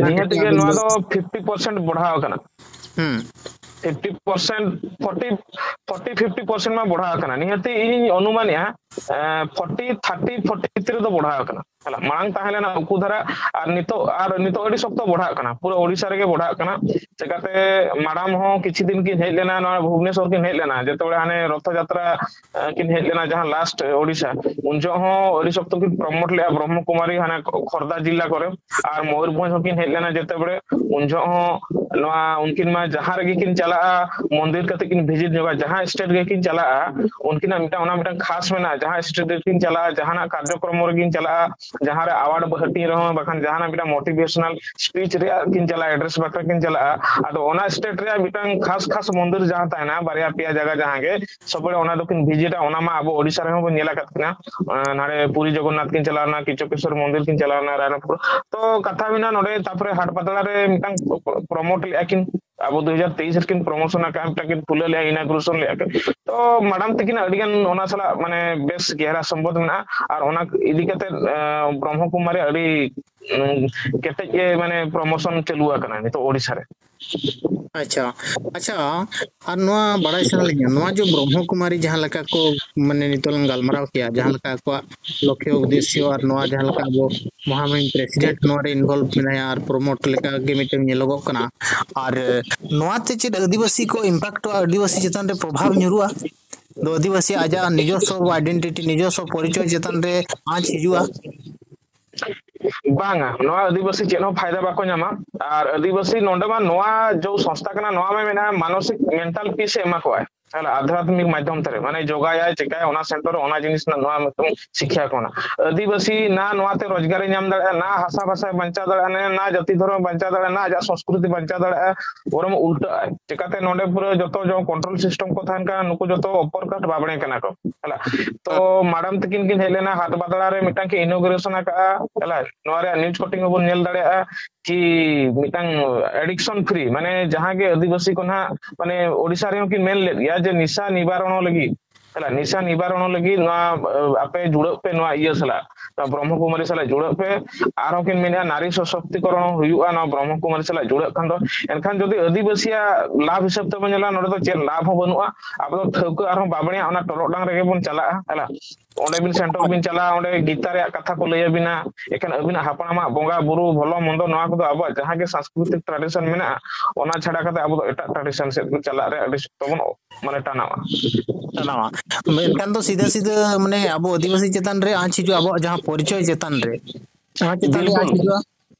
ᱱᱤᱦᱟᱹᱛ ᱜᱮ ᱱᱚᱣᱟ ᱫᱚ ᱯᱷᱤᱯᱴᱤ ᱯᱟᱨᱥᱮᱱᱴ ᱵᱟᱲᱦᱟᱣ ᱟᱠᱟᱱᱟ᱾ ᱦᱩᱸ᱾ Fifty percent, forty, forty fifty percent ᱢᱟ ᱵᱟᱲᱦᱟᱣ ᱟᱠᱟᱱᱟ᱾ ᱱᱤᱦᱟᱹᱛ ᱤᱧ ᱚᱱᱩᱢᱟᱱᱮᱜᱼᱟ, ᱮ, ᱯᱷᱳᱨᱴᱤ ᱛᱷᱟᱨᱴᱤ ᱯᱷᱳᱨᱴᱤ ᱵᱷᱤᱛᱤᱨ ᱨᱮᱫᱚ ᱵᱟᱲᱦᱟᱣ ᱟᱠᱟᱱᱟ᱾ ᱦᱮᱸ, ᱢᱟᱲᱟᱝ ᱛᱟᱦᱮᱸ ᱞᱮᱱᱟ ᱩᱠᱩ ᱫᱷᱟᱨᱟ, ᱟᱨ ᱱᱤᱛᱚᱜ, ᱟᱨ ᱱᱤᱛᱚᱜ ᱟᱹᱰᱤ ᱥᱚᱠᱛᱚ ᱵᱟᱲᱦᱟᱜ ᱠᱟᱱᱟ, ᱯᱩᱨᱟᱹ ᱳᱰᱤᱥᱟ ᱨᱮᱜᱮ ᱵᱟᱲᱦᱟᱜ ᱠᱟᱱᱟ᱾ ᱪᱮᱠᱟᱛᱮ ᱢᱟᱲᱟᱝ ᱦᱚᱸ ᱠᱤᱪᱷᱩ ᱫᱤᱱ ᱠᱤᱱ ᱦᱮᱡ ᱞᱮᱱᱟ, ᱱᱚᱣᱟ ᱵᱷᱩᱵᱽᱱᱮᱥᱚᱨ ᱠᱤᱱ ᱦᱮᱡ ᱞᱮᱱᱟ, ᱡᱮᱛᱮ ᱵᱮᱲᱟ ᱦᱟᱱᱮ ᱨᱚᱛᱷᱚ ᱡᱟᱛᱨᱟ, ᱮ, ᱠᱤᱱ ᱦᱮᱡ ᱞᱮᱱᱟ ᱡᱟᱦᱟᱸ ᱞᱟᱥᱴ ᱳᱰᱤᱥᱟ, ᱩᱱ ᱡᱚᱦᱚᱜ ᱦᱚᱸ ᱟᱹᱰᱤ ᱥᱚᱠᱛᱚ ᱠᱤᱱ ᱯᱨᱚᱢᱳᱴ ᱞᱮᱜᱼᱟ ᱵᱨᱚᱦᱢᱚ ᱠᱩᱢᱟᱨᱤ ᱦᱟᱱᱮ ᱠᱷᱚᱨᱫᱟ ᱡᱤᱞᱟ ᱠᱚᱨᱮ᱾ ᱟᱨ ᱢᱚᱭᱩᱨᱵᱷᱚᱸᱡᱽ ᱦᱚᱸᱠᱤᱱ ᱦᱮᱡ ᱞᱮᱱᱟ ᱡᱮᱛᱮ ᱵᱮᱲᱮ, ᱩᱱ ᱡᱚᱦᱚᱜ ᱦᱚᱸ ᱱᱚᱣᱟ ᱩᱱᱠᱤᱱ ᱢᱟ ᱡᱟᱦᱟᱸ ᱨᱮᱜᱮ ᱠᱤᱱ ᱪᱟᱞᱟᱜᱼᱟ, ᱢᱚᱱᱫᱤᱨ ᱠᱟᱛᱮ ᱠᱤᱱ ᱵᱷᱤᱡᱤᱴ ᱧᱚᱜᱟ, ᱡᱟᱦᱟᱸ ᱥᱴᱮᱴ ᱜᱮᱠᱤᱱ ᱪᱟᱞᱟᱜᱼᱟ, ᱩᱱᱠᱤᱱᱟᱜ ᱢᱤᱫᱴᱟᱝ, ᱚᱱᱟ ᱢᱤᱫᱴᱟᱝ ᱠᱷᱟᱥ ᱢᱮᱱᱟᱜᱼᱟ᱾ ᱡᱟᱦᱟᱸ ᱥᱴᱮᱴ ᱨᱮᱠᱤᱱ ᱪᱟᱞᱟᱜᱼᱟ, ᱡᱟᱦᱟᱱᱟᱜ ᱠᱟᱨᱡᱚᱠᱨᱚᱢ ᱨᱮᱠᱤᱱ ᱪᱟᱞᱟᱜᱼᱟ, ᱡᱟᱦᱟᱸ ᱨᱮ ᱟᱣᱟᱨᱰ ᱦᱟᱹᱴᱤᱧ ᱨᱮᱦᱚᱸ, ᱵᱟᱠᱷᱟᱱ ᱡᱟᱦᱟᱱᱟᱜ ᱢᱤᱫᱴᱟᱝ ᱢᱳᱴᱤᱵᱷᱮᱥᱚᱱᱟᱞ ᱥᱯᱤᱪ ᱨᱮᱭᱟᱜ ᱠᱤᱱ ᱪᱟᱞᱟᱜᱼᱟ, ᱮᱰᱨᱮᱥ ᱵᱟᱠᱷᱨᱟ ᱠᱤᱱ ᱪᱟᱞᱟᱜᱼᱟ, ᱟᱫᱚ ᱚᱱᱟ ᱥᱴᱮᱴ ᱨᱮᱭᱟᱜ ᱢᱤᱫᱴᱟᱝ ᱠᱷᱟᱥ ᱠᱷᱟᱥ ᱢᱚᱱᱫᱤᱨ ᱡᱟᱦᱟᱸ ᱛᱟᱦᱮᱱᱟ, ᱵᱟᱨᱭᱟ ᱯᱮᱭᱟ ᱡᱟᱭᱜᱟ ᱡᱟᱦᱟᱸ ᱜᱮ, ᱥᱚᱵ ᱵᱮᱲᱟ ᱚᱱᱟ ᱫᱚᱠᱤᱱ ᱵᱷᱤᱡᱤᱴᱟ᱾ ᱚᱱᱟ ᱢᱟ ᱟᱵᱚ ᱳᱰᱤᱥᱟ ᱨᱮᱦᱚᱸ ᱵᱚᱱ ᱧᱮᱞ ᱟᱠᱟᱫ ᱠᱤᱱᱟ, ᱟᱸ, ᱱᱟᱰᱮ ᱯᱩᱨᱤ ᱡᱚᱜᱚᱱᱱᱟᱛᱷ ᱠᱤᱱ ᱪᱟᱞᱟᱣ ᱞᱮᱱᱟ, ᱠᱤᱪᱚᱠᱮᱥᱚᱨ ᱢᱚᱱᱫᱤᱨ ᱠᱤᱱ ᱪᱟᱞᱟᱣ ᱞᱮᱱᱟ, ᱨᱟᱭᱨᱚᱝᱯᱩᱨ᱾ ᱛᱚ ᱠᱟᱛᱷᱟ ᱢᱮᱱᱟᱜᱼᱟ, ᱱᱚᱰᱮ ᱛᱟᱯᱚᱨᱮ ᱦᱟᱴ ᱯᱟᱛᱲᱟ ᱨᱮ ᱢᱤᱫᱴᱟᱝ ᱯᱨᱚᱢᱳᱴ ᱞᱮᱜᱼᱟ ᱠᱤᱱ, ᱟᱵᱚ ᱫᱩ ᱦᱟᱡᱟᱨ ᱛᱮᱭᱤᱥ ᱨᱮᱠᱤᱱ ᱯᱨᱚᱢᱳᱥᱚᱱ ᱟᱠᱟᱫᱼᱟ, ᱢᱤᱫᱴᱟᱝ ᱠᱤᱱ ᱠᱷᱩᱞᱟᱹᱣ ᱞᱮᱜᱼᱟ, ᱤᱱᱟᱜᱩᱨᱮᱥᱚᱱ ᱞᱮᱜᱼᱟ ᱠᱤᱱ᱾ ᱛᱚ ᱢᱟᱰᱟᱢ ᱛᱟᱹᱠᱤᱱᱟᱜ ᱟᱹᱰᱤ ᱜᱟᱱ ᱚᱱᱟ ᱥᱟᱞᱟᱜ ᱢᱟᱱᱮ ᱵᱮᱥ ᱜᱮᱦᱨᱟ ᱥᱚᱢᱵᱚᱱᱫᱷ ᱢᱮᱱᱟᱜᱼᱟ, ᱟᱨ ᱚᱱᱟ ᱤᱫᱤ ᱠᱟᱛᱮ, ᱟᱸ, ᱵᱨᱚᱦᱢᱚ ᱠᱩᱢᱟᱨᱤ ᱟᱹᱰᱤ, ᱩᱸ, ᱠᱮᱴᱮᱡ ᱜᱮ ᱢᱟᱱᱮ ᱯᱨᱚᱢᱳᱥᱚᱱ ᱪᱟᱹᱞᱩ ᱟᱠᱟᱱᱟ ᱱᱤᱛᱚᱜ ᱳᱰᱤᱥᱟ ᱨᱮ᱾ ᱟᱪᱪᱷᱟ, ᱟᱪᱪᱷᱟ, ᱟᱨ ᱱᱚᱣᱟ ᱵᱟᱲᱟᱭ ᱥᱟᱱᱟ ᱞᱤᱧᱟ, ᱱᱚᱣᱟ ᱡᱮ ᱵᱨᱚᱦᱢᱚ ᱠᱩᱢᱟᱨᱤ ᱡᱟᱦᱟᱸ ᱞᱮᱠᱟ ᱠᱚ, ᱢᱟᱱᱮ, ᱱᱤᱛᱚᱜ ᱞᱟᱝ ᱜᱟᱞᱢᱟᱨᱟᱣ ᱠᱮᱭᱟ, ᱡᱟᱦᱟᱸ ᱞᱮᱠᱟ ᱟᱠᱚᱣᱟᱜ ᱞᱚᱠᱠᱷᱭᱚ ᱩᱫᱽᱫᱮᱥᱥᱚ, ᱟᱨ ᱱᱚᱣᱟ ᱡᱟᱦᱟᱸ ᱞᱮᱠᱟ ᱟᱵᱚ ᱢᱚᱦᱟᱢᱚᱦᱤᱢ ᱯᱨᱮᱥᱤᱰᱮᱱᱴ ᱱᱚᱣᱟ ᱨᱮ ᱤᱱᱵᱷᱚᱞᱵᱷ ᱢᱮᱱᱟᱭᱟ ᱟᱨ ᱯᱨᱚᱢᱳᱴ ᱞᱮᱠᱟ ᱜᱮ ᱢᱤᱫᱴᱮᱱ ᱧᱮᱞᱚᱜᱚᱜ ᱠᱟᱱᱟ, ᱟᱨ ᱱᱚᱣᱟ ᱛᱮ ᱪᱮᱫ ᱟᱹᱫᱤᱵᱟᱹᱥᱤ ᱠᱚ ᱤᱢᱯᱮᱠᱴᱚᱜᱼᱟ, ᱟᱹᱫᱤᱵᱟᱹᱥᱤ ᱪᱮᱛᱟᱱ ᱨᱮ ᱯᱨᱚᱵᱷᱟᱵᱽ ᱧᱩᱨᱩᱜᱼᱟ? ᱫᱚ ᱟᱹᱫᱤᱵᱟᱹᱥᱤ ᱟᱡᱟᱜ ᱱᱤᱡᱚᱥᱥᱚ ᱟᱭᱰᱮᱱᱴᱤᱴᱤ, ᱱᱤᱡᱚᱥᱥᱚ ᱯᱚᱨᱤᱪᱚᱭ ᱪᱮᱛᱟᱱ ᱨᱮ ᱟᱸᱪ ᱦᱤᱡᱩᱜᱼᱟ? ᱵᱟᱝᱟ, ᱱᱚᱣᱟ ᱟᱹᱫᱤᱵᱟᱹᱥᱤ ᱪᱮᱫ ᱦᱚᱸ ᱯᱷᱟᱭᱫᱟ ᱵᱟᱠᱚ ᱧᱟᱢᱟ᱾ ᱟᱨ ᱟᱹᱫᱤᱵᱟᱹᱥᱤ ᱱᱚᱰᱮ ᱢᱟ ᱱᱚᱣᱟ ᱡᱚ ᱥᱚᱝᱥᱛᱷᱟ ᱠᱟᱱᱟ, ᱱᱚᱣᱟ ᱢᱟ ᱢᱮᱱᱟᱜᱼᱟ ᱢᱟᱱᱚᱥᱤᱠ ᱢᱮᱱᱴᱟᱞ ᱯᱤᱥ ᱮ ᱮᱢᱟ ᱠᱚᱣᱟ, ᱛᱟᱦᱞᱮ ᱟᱫᱷᱭᱟᱛᱢᱤᱠ ᱢᱟᱫᱽᱫᱷᱚᱢ ᱛᱮ, ᱢᱟᱱᱮ ᱡᱳᱜᱟᱭᱟᱭ, ᱪᱮᱠᱟᱭᱟ, ᱚᱱᱟ ᱥᱮᱱᱴᱟᱨ ᱨᱮ ᱚᱱᱟ ᱡᱤᱱᱤᱥ ᱨᱮᱱᱟᱜ ᱱᱚᱣᱟ ᱢᱤᱫᱴᱟᱝ ᱥᱤᱠᱠᱷᱟ ᱠᱚ ᱮᱢᱟ᱾ ᱟᱹᱫᱤᱵᱟᱹᱥᱤ ᱱᱟ ᱱᱚᱣᱟᱛᱮ ᱨᱳᱡᱽᱜᱟᱨᱮ ᱧᱟᱢ ᱫᱟᱲᱮᱭᱟᱜᱼᱟ, ᱱᱟ ᱦᱟᱥᱟ ᱵᱷᱟᱥᱟᱭ ᱵᱟᱧᱪᱟᱣ ᱫᱟᱲᱮᱭᱟᱜᱼᱟ, ᱱᱟ ᱡᱟᱹᱛᱤ ᱫᱷᱚᱨᱚᱢ ᱵᱟᱧᱪᱟᱣ ᱫᱟᱲᱮᱭᱟᱜᱼᱟ, ᱱᱟ ᱟᱡᱟᱜ ᱥᱚᱝᱥᱠᱨᱤᱛᱤ ᱵᱟᱧᱪᱟᱣ ᱫᱟᱲᱮᱭᱟᱜᱼᱟ, ᱵᱚᱨᱚᱝ ᱩᱞᱴᱟᱹᱜ ᱟᱭ᱾ ᱪᱮᱠᱟᱛᱮ ᱱᱚᱰᱮ ᱯᱩᱨᱟᱹ ᱡᱚᱛᱚ ᱡᱚ ᱠᱚᱱᱴᱨᱳᱞ ᱥᱤᱥᱴᱮᱢ ᱠᱚ ᱛᱟᱦᱮᱱ ᱠᱟᱱᱟ, ᱱᱩᱠᱩ ᱡᱚᱛᱚ ᱚᱯᱚᱨ ᱠᱟᱥᱴ ᱵᱟᱵᱽᱲᱮ ᱠᱟᱱᱟ ᱠᱚ᱾ ᱦᱮᱞᱟ, ᱛᱚ ᱢᱟᱰᱟᱢ ᱛᱤᱠᱤᱱ ᱠᱤᱱ ᱦᱮᱡ ᱞᱮᱱᱟ, ᱦᱟᱴ ᱵᱟᱫᱽᱲᱟ ᱨᱮ ᱢᱤᱫᱴᱟᱝ ᱠᱤᱱ ᱤᱱᱳᱜᱨᱮᱥᱚᱱ ᱟᱠᱟᱫᱼᱟ᱾ ᱦᱮᱞᱟ, ᱱᱚᱣᱟ ᱨᱮᱭᱟᱜ ᱱᱤᱭᱩᱡᱽ ᱠᱚᱴᱤᱝ ᱦᱚᱸᱵᱚᱱ ᱧᱮᱞ ᱫᱟᱲᱮᱭᱟᱜᱼᱟ ᱠᱤ ᱢᱤᱫᱴᱟᱝ ᱮᱰᱤᱠᱥᱚᱱ ᱯᱷᱨᱤ, ᱢᱟᱱᱮ ᱡᱟᱦᱟᱸ ᱜᱮ ᱟᱹᱫᱤᱵᱟᱹᱥᱤ ᱠᱚ ᱱᱟᱦᱟᱜ, ᱢᱟᱱᱮ ᱳᱰᱤᱥᱟ ᱨᱮᱦᱚᱸ ᱠᱤᱱ ᱢᱮᱱ ᱞᱮᱫ ᱜᱮᱭᱟ ᱡᱮ ᱱᱤᱥᱟ ᱱᱤᱵᱟᱨᱚᱱᱚ ᱞᱟᱹᱜᱤᱫ, ᱦᱮᱞᱟ, ᱱᱤᱥᱟ ᱱᱤᱵᱟᱨᱚᱱᱚ ᱞᱟᱹᱜᱤᱫ ᱱᱚᱣᱟ, ᱟᱯᱮ ᱡᱩᱲᱟᱹᱜ ᱯᱮ ᱱᱚᱣᱟ ᱤᱭᱟᱹ ᱥᱟᱞᱟᱜ, ᱱᱚᱣᱟ ᱵᱨᱚᱦᱢᱚ ᱠᱩᱢᱟᱨᱤ ᱥᱟᱞᱟᱜ ᱡᱩᱲᱟᱹᱜ ᱯᱮ᱾ ᱟᱨᱦᱚᱸ ᱠᱤᱱ ᱢᱮᱱᱮᱫᱼᱟ ᱱᱟᱨᱤ ᱥᱚᱥᱚᱠᱛᱤᱠᱚᱨᱚᱱ ᱦᱚᱸ ᱦᱩᱭᱩᱜᱼᱟ ᱱᱚᱣᱟ ᱵᱨᱚᱦᱢᱚ ᱠᱩᱢᱟᱨᱤ ᱥᱟᱞᱟᱜ ᱡᱩᱲᱟᱹᱜ ᱠᱷᱟᱱ ᱫᱚ᱾ ᱮᱱᱠᱷᱟᱱ ᱡᱩᱫᱤ ᱟᱹᱫᱤᱵᱟᱹᱥᱤᱭᱟᱜ ᱞᱟᱵᱷ ᱦᱤᱥᱟᱹᱵ ᱛᱮᱵᱚᱱ ᱧᱮᱞᱟ, ᱱᱚᱰᱮ ᱫᱚ ᱪᱮᱫ ᱞᱟᱵᱷ ᱦᱚᱸ ᱵᱟᱹᱱᱩᱜᱼᱟ᱾ ᱟᱵᱚ ᱫᱚ ᱴᱷᱟᱹᱣᱠᱟᱹ ᱟᱨᱦᱚᱸ ᱵᱟᱵᱽᱲᱮᱭᱟᱜ ᱚᱱᱟ ᱴᱚᱨᱚᱰᱟᱝ ᱨᱮᱜᱮ ᱵᱚᱱ ᱪᱟᱞᱟᱜᱼᱟ, ᱦᱮᱞᱟ᱾ ᱚᱸᱰᱮ ᱵᱤᱱ ᱥᱮᱱᱴᱟᱨ ᱵᱤᱱ ᱪᱟᱞᱟᱜᱼᱟ, ᱚᱸᱰᱮ ᱜᱤᱛᱟ ᱨᱮᱭᱟᱜ ᱠᱟᱛᱷᱟ ᱠᱚ ᱞᱟᱹᱭ ᱟᱵᱤᱱᱟ, ᱮᱱᱠᱷᱟᱱ ᱟᱹᱵᱤᱱᱟᱜ ᱦᱟᱯᱲᱟᱢᱟᱜ ᱵᱚᱸᱜᱟ ᱵᱩᱨᱩ, ᱵᱷᱚᱞᱚ ᱢᱚᱱᱫᱚ, ᱱᱚᱣᱟ ᱠᱚᱫᱚ ᱟᱵᱚᱣᱟᱜ ᱡᱟᱦᱟᱸ ᱜᱮ ᱥᱟᱝᱥᱠᱨᱤᱛᱤᱠ ᱴᱨᱟᱰᱤᱥᱚᱱ ᱢᱮᱱᱟᱜᱼᱟ, ᱚᱱᱟ ᱪᱷᱟᱰᱟ ᱠᱟᱛᱮ ᱟᱵᱚ ᱫᱚ ᱮᱴᱟᱜ ᱴᱨᱟᱰᱤᱥᱚᱱ ᱥᱮᱫ ᱵᱚᱱ ᱪᱟᱞᱟᱜ ᱨᱮ ᱟᱹᱰᱤ ᱥᱚᱠᱛᱚ ᱵᱚᱱ, ᱢᱟᱱᱮ, ᱴᱟᱱᱟᱣᱟ᱾ ᱴᱟᱱᱟᱣᱟ᱾ ᱢᱮᱱᱠᱷᱟᱱ ᱫᱚ ᱥᱤᱫᱷᱟᱹ ᱥᱤᱫᱷᱟᱹ, ᱢᱟᱱᱮ, ᱟᱵᱚ ᱟᱹᱫᱤᱵᱟᱹᱥᱤ ᱪᱮᱛᱟᱱ ᱨᱮ ᱟᱸᱪ ᱦᱤᱡᱩᱜᱼᱟ, ᱟᱵᱚᱣᱟᱜ ᱡᱟᱦᱟᱸ ᱯᱚᱨᱤᱪᱚᱭ ᱪᱮᱛᱟᱱ ᱨᱮ, ᱚᱱᱟ ᱪᱮᱛᱟᱱ ᱨᱮ ᱟᱸᱪ ᱵᱤᱞᱠᱩᱞ᱾ ᱦᱤᱡᱩᱜᱼᱟ᱾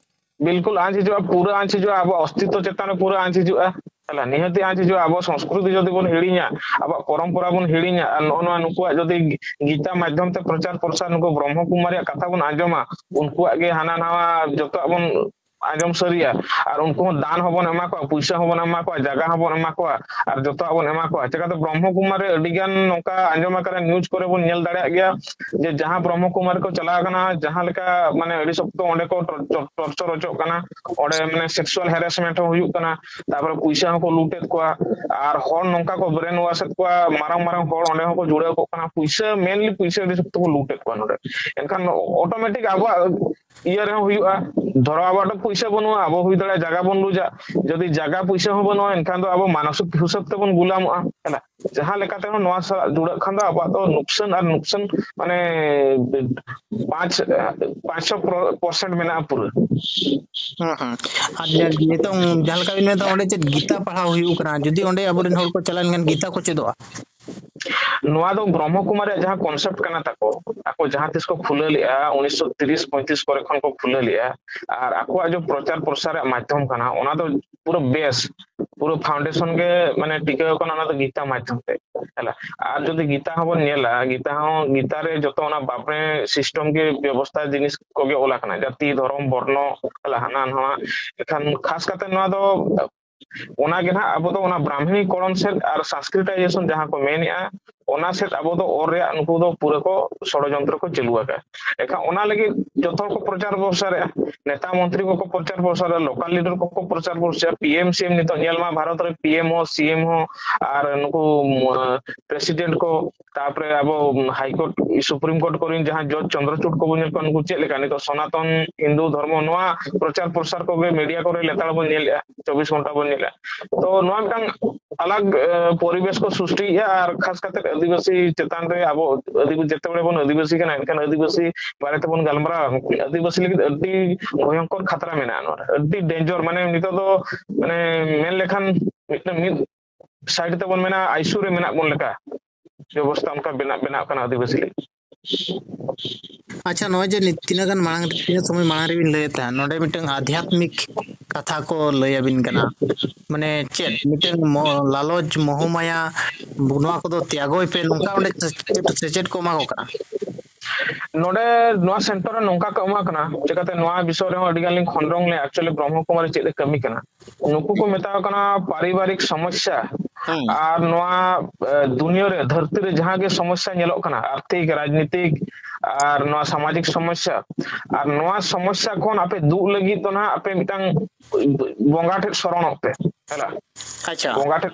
ᱵᱤᱞᱠᱩᱞ ᱟᱸᱪ ᱦᱤᱡᱩᱜᱼᱟ, ᱯᱩᱨᱟᱹ ᱟᱸᱪ ᱦᱤᱡᱩᱜᱼᱟ, ᱟᱵᱚᱣᱟᱜ ᱚᱥᱛᱤᱛᱛᱚ ᱪᱮᱛᱟᱱ ᱨᱮ ᱯᱩᱨᱟᱹ ᱟᱸᱪ ᱦᱤᱡᱩᱜᱼᱟ᱾ ᱦᱮᱞᱟ, ᱱᱤᱦᱟᱹᱛᱤ ᱟᱸᱪ ᱦᱤᱡᱩᱜᱼᱟ᱾ ᱟᱵᱚ ᱥᱚᱝᱥᱠᱨᱤᱛᱤ ᱡᱩᱫᱤ ᱵᱚᱱ ᱦᱤᱲᱤᱧᱟ, ᱟᱵᱚᱣᱟᱜ ᱯᱚᱨᱚᱢᱯᱚᱨᱟ ᱵᱚᱱ ᱦᱤᱲᱤᱧᱟ, ᱟᱨ ᱱᱚᱜᱼᱚ ᱱᱚᱣᱟ ᱱᱩᱠᱩᱣᱟᱜ ᱡᱩᱫᱤ ᱜᱤᱛᱟ ᱢᱟᱫᱽᱫᱷᱚᱢ ᱛᱮ ᱯᱨᱚᱪᱟᱨ ᱯᱨᱚᱥᱟᱨ ᱱᱩᱠᱩ ᱵᱨᱚᱦᱢᱚ ᱠᱩᱢᱟᱨᱤᱭᱟᱜ ᱠᱟᱛᱷᱟ ᱵᱚᱱ ᱟᱸᱡᱚᱢᱟ, ᱩᱱᱠᱩᱣᱟᱜ ᱜᱮ ᱦᱟᱱᱟ ᱱᱟᱣᱟ ᱡᱚᱛᱚᱣᱟᱜ ᱵᱚᱱ ᱟᱸᱡᱚᱢ ᱥᱟᱹᱨᱤᱭᱟ, ᱟᱨ ᱩᱱᱠᱩ ᱦᱚᱸ ᱫᱟᱱ ᱦᱚᱸᱵᱚᱱ ᱮᱢᱟ ᱠᱚᱣᱟ, ᱯᱩᱭᱥᱟᱹ ᱦᱚᱸᱵᱚᱱ ᱮᱢᱟ ᱠᱚᱣᱟ, ᱡᱟᱭᱜᱟ ᱦᱚᱸᱵᱚᱱ ᱮᱢᱟ ᱠᱚᱣᱟ, ᱟᱨ ᱡᱚᱛᱚᱣᱟᱜ ᱵᱚᱱ ᱮᱢᱟ ᱠᱚᱣᱟ᱾ ᱪᱮᱠᱟᱛᱮ ᱵᱨᱚᱦᱢᱚ ᱠᱩᱢᱟᱨᱤ ᱟᱹᱰᱤ ᱜᱟᱱ ᱱᱚᱝᱠᱟ ᱟᱸᱡᱚᱢ ᱟᱠᱟᱱᱟ, ᱱᱤᱭᱩᱡᱽ ᱠᱚᱨᱮ ᱵᱚᱱ ᱧᱮᱞ ᱫᱟᱲᱮᱭᱟᱜ ᱜᱮᱭᱟ ᱡᱮ ᱡᱟᱦᱟᱸ ᱵᱨᱚᱦᱢᱚ ᱠᱩᱢᱟᱨᱤ ᱠᱚ ᱪᱟᱞᱟᱣ ᱟᱠᱟᱱᱟ, ᱡᱟᱦᱟᱸ ᱞᱮᱠᱟ, ᱢᱟᱱᱮ, ᱟᱹᱰᱤ ᱥᱚᱠᱛᱚ ᱚᱸᱰᱮ ᱠᱚ ᱴᱚᱨ-, ᱴᱚᱨ-, ᱴᱚᱨᱪᱚᱨ ᱦᱚᱪᱚᱜ ᱠᱟᱱᱟ, ᱚᱸᱰᱮ, ᱢᱟᱱᱮ, ᱥᱮᱠᱥᱩᱣᱟᱞ ᱦᱮᱨᱮᱥᱢᱮᱱᱴ ᱦᱚᱸ ᱦᱩᱭᱩᱜ ᱠᱟᱱᱟ, ᱛᱟᱨᱯᱚᱨᱮ ᱯᱩᱭᱥᱟᱹ ᱦᱚᱸᱠᱚ ᱞᱩᱴᱮᱫ ᱠᱚᱣᱟ, ᱟᱨ ᱦᱚᱲ ᱱᱚᱝᱠᱟ ᱠᱚ ᱵᱨᱮᱱ ᱣᱟᱥ ᱮᱫ ᱠᱚᱣᱟ, ᱢᱟᱨᱟᱝ ᱢᱟᱨᱟᱝ ᱦᱚᱲ ᱚᱸᱰᱮ ᱦᱚᱸᱠᱚ ᱡᱩᱲᱟᱹᱣ ᱠᱚᱜ ᱠᱟᱱᱟ, ᱯᱩᱭᱥᱟᱹ, ᱢᱮᱱᱞᱤ ᱯᱩᱭᱥᱟᱹ ᱟᱹᱰᱤ ᱥᱚᱠᱛᱚ ᱠᱚ ᱞᱩᱴᱮᱫ ᱠᱚᱣᱟ ᱱᱚᱰᱮ᱾ ᱮᱱᱠᱷᱟᱱ ᱚᱴᱳᱢᱮᱴᱤᱠ ᱟᱵᱚᱣᱟᱜ ᱤᱭᱟᱹ ᱨᱮᱦᱚᱸ ᱦᱩᱭᱩᱜᱼᱟ᱾ ᱫᱷᱚᱨᱚ ᱟᱵᱚᱣᱟᱜ ᱫᱚ ᱯᱩᱭᱥᱟᱹ ᱵᱟᱹᱱᱩᱜᱼᱟ, ᱟᱵᱚ ᱦᱩᱭ ᱫᱟᱲᱮᱭᱟᱜᱼᱟ ᱡᱟᱭᱜᱟ ᱵᱚᱱ ᱞᱩᱡᱟ᱾ ᱡᱩᱫᱤ ᱡᱟᱭᱜᱟ ᱯᱩᱭᱥᱟᱹ ᱦᱚᱸ ᱵᱟᱹᱱᱩᱜᱼᱟ, ᱮᱱᱠᱷᱟᱱ ᱫᱚ ᱟᱵᱚ ᱢᱟᱱᱚᱥᱤᱠ ᱦᱤᱥᱟᱹᱵ ᱛᱮᱵᱚᱱ ᱜᱩᱞᱟᱢᱚᱜᱼᱟ, ᱦᱮᱸ᱾ ᱡᱟᱦᱟᱸ ᱞᱮᱠᱟ ᱛᱮᱦᱚᱸ ᱱᱚᱣᱟ ᱥᱟᱞᱟᱜ ᱡᱩᱲᱟᱹᱜ ᱠᱷᱟᱱ ᱫᱚ ᱟᱵᱚᱣᱟᱜ ᱫᱚ ᱱᱩᱠᱥᱟᱱ ᱟᱨ ᱱᱩᱠᱥᱟᱱ, ᱢᱟᱱᱮ, ᱯᱟᱸᱪ, ᱯᱟᱸᱪᱥᱚ ᱯᱚᱨᱥᱮᱱᱴ ᱢᱮᱱᱟᱜᱼᱟ ᱯᱩᱨᱟᱹ᱾ ᱦᱩᱸ, ᱦᱩᱸ᱾ ᱟᱨ ᱱᱤᱛᱚᱝ ᱡᱟᱦᱟᱸ ᱞᱮᱠᱟ ᱵᱤᱱ ᱢᱮᱱᱫᱟ, ᱚᱸᱰᱮ ᱪᱮᱫ ᱜᱤᱛᱟ ᱯᱟᱲᱦᱟᱣ ᱦᱩᱭᱩᱜ ᱠᱟᱱᱟ? ᱡᱩᱫᱤ ᱚᱸᱰᱮ ᱟᱵᱚᱨᱮᱱ ᱦᱚᱲ ᱠᱚ ᱪᱟᱞᱟᱣ ᱞᱮᱱᱠᱷᱟᱱ ᱜᱤᱛᱟ ᱠᱚ ᱪᱮᱫᱚᱜᱼᱟ? ᱱᱚᱣᱟ ᱫᱚ ᱵᱨᱚᱦᱢᱚ ᱠᱩᱢᱟᱨ ᱨᱮᱭᱟᱜ ᱡᱟᱦᱟᱸ ᱠᱚᱱᱥᱮᱯᱴ ᱠᱟᱱᱟ ᱛᱟᱠᱚ, ᱟᱠᱚ ᱡᱟᱦᱟᱸ ᱛᱤᱥ ᱠᱚ ᱠᱷᱩᱞᱟᱹᱣ ᱞᱮᱜᱼᱟ, ᱩᱱᱤᱥᱥᱚ ᱛᱤᱨᱤᱥ ᱯᱚᱸᱭᱛᱨᱤᱥ ᱠᱚᱨᱮ ᱠᱷᱚᱱ ᱠᱚ ᱠᱷᱩᱞᱟᱹᱣ ᱞᱮᱜᱼᱟ᱾ ᱟᱨ ᱟᱠᱚᱣᱟᱜ ᱡᱮ ᱯᱨᱚᱪᱟᱨ ᱯᱨᱚᱥᱟᱨ ᱨᱮᱭᱟᱜ ᱢᱟᱫᱽᱫᱷᱚᱢ ᱠᱟᱱᱟ, ᱚᱱᱟ ᱫᱚ ᱯᱩᱨᱟᱹ ᱵᱮᱥ, ᱯᱩᱨᱟᱹ ᱯᱷᱟᱣᱩᱱᱰᱮᱥᱚᱱ ᱜᱮ, ᱢᱟᱱᱮ, ᱴᱤᱠᱟᱹᱣ ᱟᱠᱟᱱᱟ ᱚᱱᱟ ᱫᱚ ᱜᱤᱛᱟ ᱢᱟᱫᱽᱫᱷᱚᱢ ᱛᱮ, ᱦᱮᱸ᱾ ᱟᱨ ᱡᱩᱫᱤ ᱜᱤᱛᱟ ᱦᱚᱸᱵᱚᱱ ᱧᱮᱞᱟ, ᱜᱤᱛᱟ ᱦᱚᱸ, ᱜᱤᱛᱟ ᱨᱮ ᱡᱚᱛᱚ ᱚᱱᱟ ᱵᱟᱯᱨᱮ ᱥᱤᱥᱴᱮᱢ ᱜᱮ, ᱵᱮᱵᱚᱥᱛᱷᱟ ᱡᱤᱱᱤᱥ ᱠᱚᱜᱮ ᱚᱞ ᱟᱠᱟᱱᱟ, ᱡᱟᱹᱛᱤ, ᱫᱷᱚᱨᱚᱢ, ᱵᱚᱨᱱᱚ, ᱦᱟᱱᱟ ᱱᱟᱣᱟ᱾ ᱮᱱᱠᱷᱟᱱ ᱠᱷᱟᱥ ᱠᱟᱛᱮ ᱱᱚᱣᱟ ᱫᱚ ᱚᱱᱟ ᱜᱮ ᱱᱟᱦᱟᱜ ᱟᱵᱚ ᱫᱚ ᱚᱱᱟ ᱵᱨᱟᱦᱢᱤᱱᱤᱠᱚᱨᱚᱱ ᱥᱮᱫ ᱟᱨ ᱥᱟᱝᱥᱠᱨᱤᱴᱟᱭᱡᱮᱥᱚᱱ ᱡᱟᱦᱟᱸ ᱠᱚ ᱢᱮᱱᱮᱜᱼᱟ, ᱚᱱᱟ ᱥᱮᱫ ᱟᱵᱚ ᱫᱚ ᱚᱨ ᱨᱮᱭᱟᱜ ᱱᱩᱠᱩ ᱫᱚ ᱯᱩᱨᱟᱹ ᱠᱚ ᱥᱚᱲᱚᱡᱚᱱᱛᱨᱚ ᱠᱚ ᱪᱟᱹᱞᱩ ᱟᱠᱟᱫᱼᱟ᱾ ᱮᱱᱠᱷᱟᱱ ᱚᱱᱟ ᱞᱟᱹᱜᱤᱫ ᱡᱚᱛᱚ ᱦᱚᱲ ᱠᱚ ᱯᱨᱚᱪᱟᱨ ᱯᱨᱚᱥᱟᱨᱮᱜᱼᱟ, ᱱᱮᱛᱟ ᱢᱚᱱᱛᱨᱤ ᱠᱚᱠᱚ ᱯᱨᱚᱪᱟᱨ ᱯᱨᱚᱥᱟᱨᱮᱜᱼᱟ, ᱞᱳᱠᱟᱞ ᱞᱤᱰᱟᱨ ᱠᱚᱠᱚ ᱯᱨᱚᱪᱟᱨ ᱯᱨᱚᱥᱟᱨᱮᱜᱼᱟ, ᱯᱤ ᱮᱢ ᱥᱤ ᱮᱢ ᱱᱤᱛᱚᱜ ᱧᱮᱞ ᱢᱟ ᱵᱷᱟᱨᱚᱛ ᱨᱮ ᱯᱤ ᱮᱢ ᱦᱚᱸ, ᱥᱤ ᱮᱢ ᱦᱚᱸ ᱟᱨ ᱱᱩᱠᱩ, ᱩᱢ, ᱯᱨᱮᱥᱤᱰᱮᱱᱴ ᱠᱚ, ᱛᱟᱯᱚᱨᱮ ᱟᱵᱚ ᱦᱟᱭ ᱠᱳᱨᱴ, ᱥᱩᱯᱨᱤᱢ ᱠᱳᱨᱴ ᱠᱚᱨᱮᱱ ᱡᱟᱦᱟᱸ ᱡᱚᱡᱽ ᱪᱚᱱᱫᱨᱚᱪᱩᱰ ᱠᱚᱵᱚᱱ ᱧᱮᱞ ᱠᱚᱣᱟ, ᱱᱩᱠᱩ ᱪᱮᱫ ᱞᱮᱠᱟ ᱱᱤᱛᱚᱜ ᱥᱚᱱᱟᱛᱚᱱ ᱦᱤᱱᱫᱩ ᱫᱷᱚᱨᱢᱚ ᱱᱚᱣᱟ ᱯᱨᱚᱪᱟᱨ ᱯᱨᱚᱥᱟᱨ ᱠᱚᱜᱮ ᱢᱤᱰᱤᱭᱟ ᱠᱚᱨᱮ ᱞᱮᱛᱟᱲ ᱵᱚᱱ ᱧᱮᱞᱮᱜᱼᱟ, ᱪᱚᱵᱵᱤᱥ ᱜᱷᱚᱱᱴᱟ ᱵᱚᱱ ᱧᱮᱞᱮᱜᱼᱟ᱾ ᱛᱚ ᱱᱚᱣᱟ ᱢᱤᱫᱴᱟᱝ ᱟᱞᱟᱜᱽ, ᱮ, ᱯᱚᱨᱤᱵᱮᱥ ᱠᱚ ᱥᱨᱤᱥᱴᱤᱭᱮᱜᱼᱟ᱾ ᱟᱨ ᱠᱷᱟᱥ ᱠᱟᱛᱮ ᱟᱹᱫᱤᱵᱟᱹᱥᱤ ᱪᱮᱛᱟᱱ ᱨᱮ ᱟᱵᱚ ᱟᱹᱫᱤᱵᱟᱹᱥᱤ, ᱡᱮᱛᱮ ᱵᱮᱲᱮ ᱵᱚᱱ ᱟᱹᱫᱤᱵᱟᱹᱥᱤ ᱠᱟᱱᱟ, ᱮᱱᱠᱷᱟᱱ ᱟᱹᱫᱤᱵᱟᱹᱥᱤ ᱵᱟᱨᱮ ᱛᱮᱵᱚᱱ ᱜᱟᱞᱢᱟᱨᱟᱣᱟ᱾ ᱟᱹᱫᱤᱵᱟᱹᱥᱤ ᱞᱟᱹᱜᱤᱫ ᱟᱹᱰᱤ ᱵᱷᱚᱭᱚᱝᱠᱚᱨ ᱠᱷᱟᱛᱨᱟ ᱢᱮᱱᱟᱜᱼᱟ ᱱᱚᱣᱟ ᱨᱮ, ᱟᱹᱰᱤ ᱰᱮᱧᱡᱟᱨ, ᱢᱟᱱᱮ ᱱᱤᱛᱚᱜ ᱫᱚ, ᱢᱟᱱᱮ, ᱢᱮᱱ ᱞᱮᱠᱷᱟᱱ ᱢᱤᱫᱴᱟᱝ ᱢᱤᱫ ᱥᱟᱭᱤᱰ ᱛᱮᱵᱚᱱ ᱢᱮᱱᱟ ᱟᱭᱥᱤᱭᱩ ᱨᱮ ᱢᱮᱱᱟᱜ ᱵᱚᱱ ᱞᱮᱠᱟ ᱵᱮᱵᱚᱥᱛᱷᱟ ᱚᱱᱠᱟ ᱵᱮᱱᱟᱜ, ᱵᱮᱱᱟᱜ ᱠᱟᱱᱟ ᱟᱹᱫᱤᱵᱟᱹᱥᱤ ᱞᱟᱹᱜᱤᱫ᱾ ᱟᱪᱪᱷᱟ, ᱱᱚᱜᱼᱚᱭ ᱡᱮ ᱱᱤᱛ-, ᱛᱤᱱᱟᱹᱜ ᱜᱟᱱ ᱢᱟᱲᱟᱝ ᱨᱮ, ᱛᱤᱱᱟᱹᱜ ᱥᱚᱢᱚᱭ ᱢᱟᱲᱟᱝ ᱨᱮᱵᱤᱱ ᱞᱟᱹᱭᱮᱫ ᱛᱟᱦᱮᱸᱫ, ᱱᱚᱰᱮ ᱢᱤᱫᱴᱟᱝ ᱟᱫᱷᱭᱟᱛᱢᱤᱠ ᱠᱟᱛᱷᱟ ᱠᱚ ᱞᱟᱹᱭ ᱟᱹᱵᱤᱱ ᱠᱟᱱᱟ, ᱢᱟᱱᱮ ᱪᱮᱫ ᱢᱤᱫᱴᱟᱝ ᱢᱚ-, ᱞᱟᱞᱚᱪ, ᱢᱳᱦᱚᱢᱟᱭᱟ, ᱱᱚᱣᱟ ᱠᱚᱫᱚ ᱛᱮᱭᱟᱜᱚᱭ ᱯᱮ, ᱱᱚᱝᱠᱟ ᱚᱸᱰᱮ ᱥᱮᱪᱮᱫ, ᱥᱮᱪᱮᱫ ᱠᱚ ᱮᱢᱟ ᱠᱚ ᱠᱟᱱᱟ? ᱱᱚᱰᱮ ᱱᱚᱣᱟ ᱥᱮᱱᱴᱟᱨ ᱨᱮ ᱱᱚᱝᱠᱟ ᱠᱚ ᱮᱢᱟ ᱠᱟᱱᱟ, ᱪᱤᱠᱟᱹᱛᱮ ᱱᱚᱣᱟ ᱵᱤᱥᱚᱭ ᱨᱮᱦᱚᱸ ᱟᱹᱰᱤ ᱜᱟᱱ ᱞᱤᱧ ᱠᱷᱚᱸᱫᱽᱨᱚᱝ ᱞᱮᱫᱼᱟ, actually ᱵᱨᱚᱦᱢᱚ ᱠᱩᱢᱟᱨᱤ ᱪᱮᱫ ᱮ ᱠᱟᱹᱢᱤ ᱠᱟᱱᱟ᱾ ᱱᱩᱠᱩ ᱠᱚ ᱢᱮᱛᱟᱣ ᱠᱟᱱᱟ ᱯᱟᱨᱤᱵᱟᱨᱤᱠ ᱥᱚᱢᱚᱥᱥᱟ ᱦᱩᱸ᱾ ᱟᱨ ᱱᱚᱣᱟ, ᱮ, ᱫᱩᱱᱤᱭᱟᱹ ᱨᱮ, ᱫᱷᱟᱹᱨᱛᱤ ᱨᱮ ᱡᱟᱦᱟᱸ ᱜᱮ ᱥᱚᱢᱚᱥᱥᱟ ᱧᱮᱞᱚᱜ ᱠᱟᱱᱟ, ᱟᱨᱛᱷᱤᱠ, ᱨᱟᱡᱽᱱᱤᱛᱤᱠ ᱟᱨ ᱱᱚᱣᱟ ᱥᱟᱢᱟᱡᱤᱠ ᱥᱚᱢᱚᱥᱥᱟ, ᱟᱨ ᱱᱚᱣᱟ ᱥᱚᱢᱚᱥᱥᱟ ᱠᱷᱚᱱ ᱟᱯᱮ ᱫᱩᱜ ᱞᱟᱹᱜᱤᱫ ᱫᱚ ᱱᱟᱦᱟᱜ ᱟᱯᱮ ᱢᱤᱫᱴᱟᱝ ᱵᱚᱸᱜᱟ ᱴᱷᱮᱱ ᱥᱚᱨᱚᱱᱚᱜ ᱯᱮ, ᱦᱮᱸ᱾ ᱟᱪᱪᱷᱟ᱾ ᱵᱚᱸᱜᱟ ᱴᱷᱮᱱ,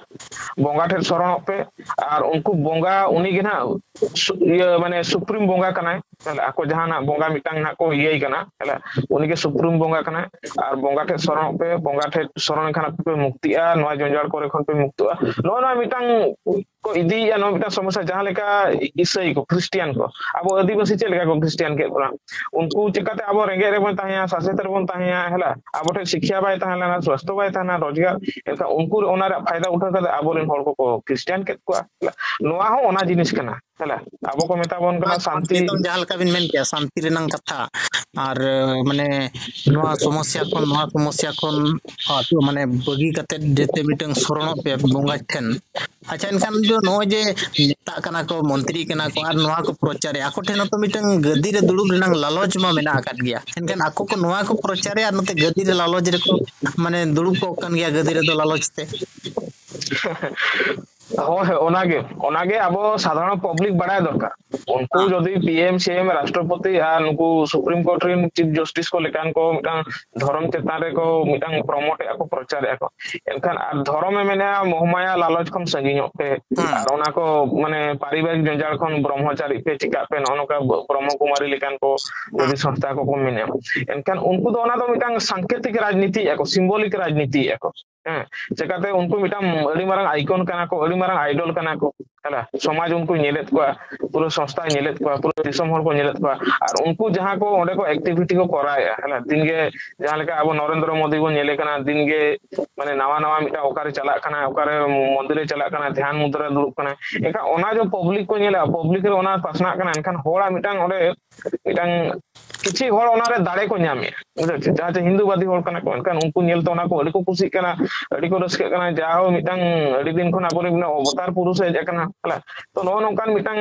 ᱵᱚᱸᱜᱟ ᱴᱷᱮᱱ ᱥᱚᱨᱚᱱᱚᱜ ᱯᱮ, ᱟᱨ ᱩᱱᱠᱩ ᱵᱚᱸᱜᱟ, ᱩᱱᱤ ᱜᱮ ᱱᱟᱦᱟᱜ ᱥᱩ-, ᱤᱭᱟᱹ, ᱢᱟᱱᱮ ᱥᱩᱯᱨᱤᱢ ᱵᱚᱸᱜᱟ ᱠᱟᱱᱟᱭ, ᱛᱟᱦᱞᱮ ᱟᱠᱚ ᱡᱟᱦᱟᱱᱟᱜ ᱵᱚᱸᱜᱟ ᱢᱤᱫᱴᱟᱝ ᱱᱟᱜ ᱠᱚ ᱤᱭᱟᱹᱭ ᱠᱟᱱᱟ, ᱛᱟᱦᱞᱮ ᱩᱱᱤᱜᱮ ᱥᱩᱯᱨᱤᱢ ᱵᱚᱸᱜᱟ ᱠᱟᱱᱟᱭ᱾ ᱟᱨ ᱵᱚᱸᱜᱟ ᱴᱷᱮᱡ ᱥᱚᱨᱚᱱᱚᱜ ᱯᱮ, ᱵᱚᱸᱜᱟ ᱴᱷᱮᱡ ᱥᱚᱨᱚᱱ ᱞᱮᱱᱠᱷᱟᱱ ᱟᱯᱮ ᱯᱮ ᱢᱩᱠᱛᱤᱜᱼᱟ, ᱱᱚᱣᱟ ᱡᱚᱧᱡᱟᱲ ᱠᱚᱨᱮ ᱠᱷᱚᱱ ᱯᱮ ᱢᱩᱠᱛᱚᱜᱼᱟ, ᱱᱚᱜᱼᱚ ᱱᱚᱣᱟ ᱢᱤᱫᱴᱟᱝ ᱠᱚ ᱤᱫᱤᱭᱮᱫᱼᱟ, ᱱᱚᱣᱟ ᱢᱤᱫᱴᱟᱝ ᱥᱚᱢᱚᱥᱥᱟ᱾ ᱡᱟᱦᱟᱸ ᱞᱮᱠᱟ ᱤᱥᱟᱹᱭ ᱠᱚ, ᱠᱷᱨᱤᱥᱴᱤᱭᱟᱱ ᱠᱚ, ᱟᱵᱚ ᱟᱹᱫᱤᱵᱟᱹᱥᱤ ᱪᱮᱫ ᱞᱮᱠᱟ ᱠᱚ ᱠᱷᱨᱤᱥᱴᱤᱭᱟᱱ ᱠᱮᱫ ᱵᱚᱱᱟ? ᱩᱱᱠᱩ ᱪᱤᱠᱟᱛᱮ ᱟᱵᱚ ᱨᱮᱸᱜᱮᱡ ᱨᱮᱵᱚᱱ ᱛᱟᱦᱮᱸᱭᱟ, ᱥᱟᱥᱮᱛ ᱨᱮᱵᱚᱱ ᱛᱟᱦᱮᱸᱭᱟ, ᱦᱮᱞᱟ, ᱟᱵᱚ ᱴᱷᱮᱱ ᱥᱤᱠᱠᱷᱟ ᱵᱟᱭ ᱛᱟᱦᱮᱸ ᱞᱮᱱᱟ, ᱥᱣᱟᱥᱛᱷᱚ ᱵᱟᱭ ᱛᱟᱦᱮᱸ ᱞᱮᱱᱟ, ᱨᱳᱡᱽᱜᱟᱨ, ᱮᱱᱠᱷᱟᱱ ᱩᱱᱠᱩ ᱚᱱᱟ ᱨᱮᱭᱟᱜ ᱯᱷᱟᱭᱫᱟ ᱩᱴᱷᱟᱹᱣ ᱠᱟᱛᱮ ᱟᱵᱚᱨᱮᱱ ᱦᱚᱲ ᱠᱚᱠᱚ ᱠᱷᱨᱤᱥᱴᱤᱭᱟᱱ ᱠᱮᱫ ᱠᱚᱣᱟ᱾ ᱦᱮᱞᱟ, ᱱᱚᱣᱟ ᱦᱚᱸ ᱚᱱᱟ ᱡᱤᱱᱤᱥ ᱠᱟᱱᱟ᱾ ᱦᱮᱞᱟ, ᱟᱵᱚ ᱠᱚ ᱢᱮᱛᱟ ᱵᱚᱱ ᱠᱟᱱᱟ ᱥᱟᱱᱛᱤ᱾ ᱮᱠᱫᱚᱢ ᱡᱟᱦᱟᱸ ᱞᱮᱠᱟ ᱵᱤᱱ ᱢᱮᱱ ᱠᱮᱜᱼᱟ, ᱥᱟᱱᱛᱤ ᱨᱮᱱᱟᱝ ᱠᱟᱛᱷᱟ, ᱟᱨ ᱢᱟᱱᱮ ᱱᱚᱣᱟ ᱥᱚᱢᱚᱥᱥᱟ ᱠᱷᱚᱱ, ᱱᱚᱣᱟ ᱥᱚᱢᱚᱥᱥᱟ ᱠᱷᱚᱱ ᱢᱟᱱᱮ ᱵᱟᱹᱜᱤ ᱠᱟᱛᱮ ᱡᱟᱛᱮ ᱢᱤᱫᱴᱟᱝ ᱥᱚᱨᱚᱱᱚᱜ ᱯᱮ ᱵᱚᱸᱜᱟ ᱴᱷᱮᱱ᱾ ᱟᱪᱪᱷᱟ, ᱮᱱᱠᱷᱟᱱ ᱫᱚ ᱱᱚᱜᱼᱚᱭ ᱡᱮ ᱢᱮᱛᱟᱜ ᱠᱟᱱᱟ ᱠᱚ, ᱢᱚᱱᱛᱨᱤ ᱠᱟᱱᱟ ᱠᱚ ᱟᱨ ᱱᱚᱣᱟ ᱠᱚ ᱯᱨᱚᱪᱟᱨᱮᱜᱼᱟ, ᱟᱠᱚ ᱴᱷᱮᱱ ᱦᱚᱸᱛᱚ ᱢᱤᱫᱴᱟᱝ ᱜᱟᱹᱫᱤ ᱨᱮ ᱫᱩᱲᱩᱵ ᱨᱮᱱᱟᱝ ᱞᱟᱞᱚᱪ ᱢᱟ ᱢᱮᱱᱟᱜ ᱟᱠᱟᱫ ᱜᱮᱭᱟ᱾ ᱮᱱᱠᱷᱟᱱ ᱟᱠᱚ ᱠᱚ ᱱᱚᱣᱟ ᱠᱚ ᱯᱨᱚᱪᱟᱨᱮᱜᱼᱟ ᱟᱨ ᱱᱚᱛᱮ ᱜᱟᱹᱫᱤ ᱨᱮ ᱞᱟᱞᱚᱪ ᱨᱮᱠᱚ ᱢᱟᱱᱮ ᱫᱩᱲᱩᱵ ᱠᱚᱜ ᱠᱟᱱ ᱜᱮᱭᱟ, ᱜᱟᱹᱫᱤ ᱨᱮᱫᱚ ᱞᱟᱞᱚᱪ ᱛᱮ᱾ ᱦᱳᱭ, ᱦᱳᱭ, ᱚᱱᱟᱜᱮ, ᱚᱱᱟᱜᱮ ᱟᱵᱚ ᱥᱟᱫᱷᱟᱨᱚᱱ ᱯᱟᱵᱽᱞᱤᱠ ᱵᱟᱲᱟᱭ ᱫᱚᱨᱠᱟᱨ᱾ ᱩᱱᱠᱩ ᱦᱮᱸ᱾ ᱡᱩᱫᱤ ᱯᱤ ᱮᱢ, ᱥᱤ ᱮᱢ, ᱨᱟᱥᱴᱨᱚᱯᱚᱛᱤ ᱟᱨ ᱱᱩᱠᱩ ᱥᱩᱯᱨᱤᱢ ᱠᱳᱨᱴ ᱨᱮᱱ ᱪᱤᱯ ᱡᱟᱥᱴᱤᱥ ᱠᱚ ᱞᱮᱠᱟᱱ ᱠᱚ ᱢᱤᱫᱴᱟᱝ ᱫᱷᱚᱨᱚᱢ ᱪᱮᱛᱟᱱ ᱨᱮᱠᱚ ᱢᱤᱫᱴᱟᱝ ᱯᱨᱚᱢᱳᱴ ᱮᱫᱼᱟ ᱠᱚ, ᱯᱨᱚᱪᱟᱨ ᱮᱫᱼᱟ ᱠᱚ, ᱮᱱᱠᱷᱟᱱ ᱟᱨ ᱫᱷᱚᱨᱚᱢᱮ ᱢᱮᱱᱮᱫᱼᱟ, ᱢᱳᱦᱢᱟᱭᱟ ᱞᱟᱞᱚᱪ ᱠᱷᱚᱱ ᱥᱟᱺᱜᱤᱧᱚᱜ ᱯᱮ, ᱦᱮᱸ᱾ ᱟᱨ ᱚᱱᱟ ᱠᱚ ᱢᱟᱱᱮ ᱯᱟᱨᱤᱵᱟᱨᱤᱠ ᱡᱚᱧᱡᱟᱲ ᱠᱷᱚᱱ ᱵᱨᱚᱦᱢᱚᱪᱟᱨᱤ ᱯᱮ, ᱪᱤᱠᱟᱜ ᱯᱮ, ᱱᱚᱜᱼᱚ ᱱᱚᱝᱠᱟ ᱵᱨᱚᱦᱢᱚ ᱠᱩᱢᱟᱨᱤ ᱞᱮᱠᱟᱱ ᱠᱚ ᱡᱩᱫᱤ ᱥᱚᱝᱥᱛᱷᱟ ᱠᱚᱠᱚ ᱢᱮᱱᱮᱫᱼᱟ, ᱮᱱᱠᱷᱟᱱ ᱩᱱᱠᱩ ᱫᱚ ᱚᱱᱟ ᱫᱚ ᱢᱤᱫᱴᱟᱝ ᱥᱟᱝᱠᱮᱛᱤᱠ ᱨᱟᱡᱽᱱᱤᱛᱤᱭᱮᱫᱼᱟ ᱠᱚ, ᱥᱤᱢᱵᱚᱞᱤᱠ ᱨᱟᱡᱽᱱᱤᱛᱤᱭᱮᱫᱼᱟ ᱠᱚ᱾ ᱦᱮᱸ, ᱪᱮᱠᱟᱛᱮ ᱩᱱᱠᱩ ᱢᱤᱫᱴᱟᱝ ᱟᱹᱰᱤ ᱢᱟᱨᱟᱝ ᱟᱭᱠᱚᱱ ᱠᱟᱱᱟ ᱠᱚ, ᱟᱹᱰᱤ ᱢᱟᱨᱟᱝ ᱟᱭᱰᱚᱞ ᱠᱟᱱᱟ ᱠᱚ, ᱦᱮᱸ, ᱥᱚᱢᱟᱡᱽ ᱩᱱᱠᱩ ᱧᱮᱞᱮᱫ ᱠᱚᱣᱟ, ᱯᱩᱨᱟᱹ ᱥᱚᱝᱥᱛᱷᱟᱭ ᱧᱮᱞᱮᱫ ᱠᱚᱣᱟ, ᱯᱩᱨᱟᱹ ᱫᱤᱥᱚᱢ ᱦᱚᱲ ᱠᱚ ᱧᱮᱞᱮᱫ ᱠᱚᱣᱟ᱾ ᱟᱨ ᱩᱱᱠᱩ ᱡᱟᱦᱟᱸ ᱠᱚ ᱚᱸᱰᱮ ᱠᱚ ᱮᱠᱴᱤᱵᱷᱤᱴᱤ ᱠᱚ ᱠᱚᱨᱟᱣᱮᱫᱼᱟ, ᱦᱮᱸ, ᱫᱤᱱᱜᱮ ᱡᱟᱦᱟᱸ ᱞᱮᱠᱟ ᱟᱵᱚ ᱱᱚᱨᱮᱱᱫᱨᱚ ᱢᱳᱫᱤ ᱵᱚᱱ ᱧᱮᱞᱮ ᱠᱟᱱᱟ, ᱫᱤᱱᱜᱮ ᱢᱟᱱᱮ ᱱᱟᱣᱟ ᱱᱟᱣᱟ ᱢᱤᱫᱴᱟᱝ ᱚᱠᱟᱨᱮ ᱪᱟᱞᱟᱜ ᱠᱟᱱᱟ, ᱚᱠᱟᱨᱮ ᱢᱚᱱᱫᱤᱨᱮ ᱪᱟᱞᱟᱜ ᱠᱟᱱᱟ, ᱫᱷᱮᱭᱟᱱ ᱢᱩᱫᱽᱨᱟ ᱨᱮ ᱫᱩᱲᱩᱵ ᱠᱟᱱᱟ, ᱮᱱᱠᱷᱟᱱ ᱚᱱᱟ ᱡᱚ ᱯᱟᱵᱽᱞᱤᱠ ᱠᱚ ᱧᱮᱞᱟ, ᱯᱟᱵᱽᱞᱤᱠ ᱨᱮ ᱚᱱᱟ ᱯᱟᱥᱱᱟᱜ ᱠᱟᱱᱟ, ᱮᱱᱠᱷᱟᱱ ᱦᱚᱲᱟᱜ ᱢᱤᱫᱴᱟᱝ ᱚᱸᱰᱮ ᱢᱤᱫᱴᱟᱝ ᱠᱤᱪᱷᱩ ᱦᱚᱲ ᱚᱱᱟᱨᱮ ᱫᱟᱲᱮ ᱠᱚ ᱧᱟᱢᱮᱜᱼᱟ, ᱵᱩᱡᱷᱟᱹᱣ ᱪᱮ? ᱡᱟᱦᱟᱸ ᱪᱮ ᱦᱤᱱᱫᱩᱵᱟᱫᱤ ᱦᱚᱲ ᱠᱟᱱᱟ ᱠᱚ, ᱮᱱᱠᱷᱟᱱ ᱩᱱᱠᱩ ᱧᱮᱞᱛᱮ ᱚᱱᱟ ᱠᱚ ᱟᱹᱰᱤ ᱠᱚ ᱠᱩᱥᱤᱜ ᱠᱟᱱᱟ, ᱟᱹᱰᱤ ᱠᱚ ᱨᱟᱹᱥᱠᱟᱹᱜ ᱠᱟᱱᱟ, ᱡᱟ ᱦᱳ ᱢᱤᱫᱴᱟᱝ ᱟᱹᱰᱤ ᱫᱤᱱ ᱠᱷᱚᱱ ᱟᱵᱚᱨᱮᱱ ᱢᱤᱫᱴᱟᱝ ᱚᱵᱚᱛᱟᱨ ᱯᱩᱨᱩᱥ ᱦᱮᱡ ᱟᱠᱟᱱᱟ, ᱦᱮᱸ᱾ ᱛᱚ ᱱᱚᱜᱼᱚ ᱱᱚᱝᱠᱟᱱ ᱢᱤᱫᱴᱟᱝ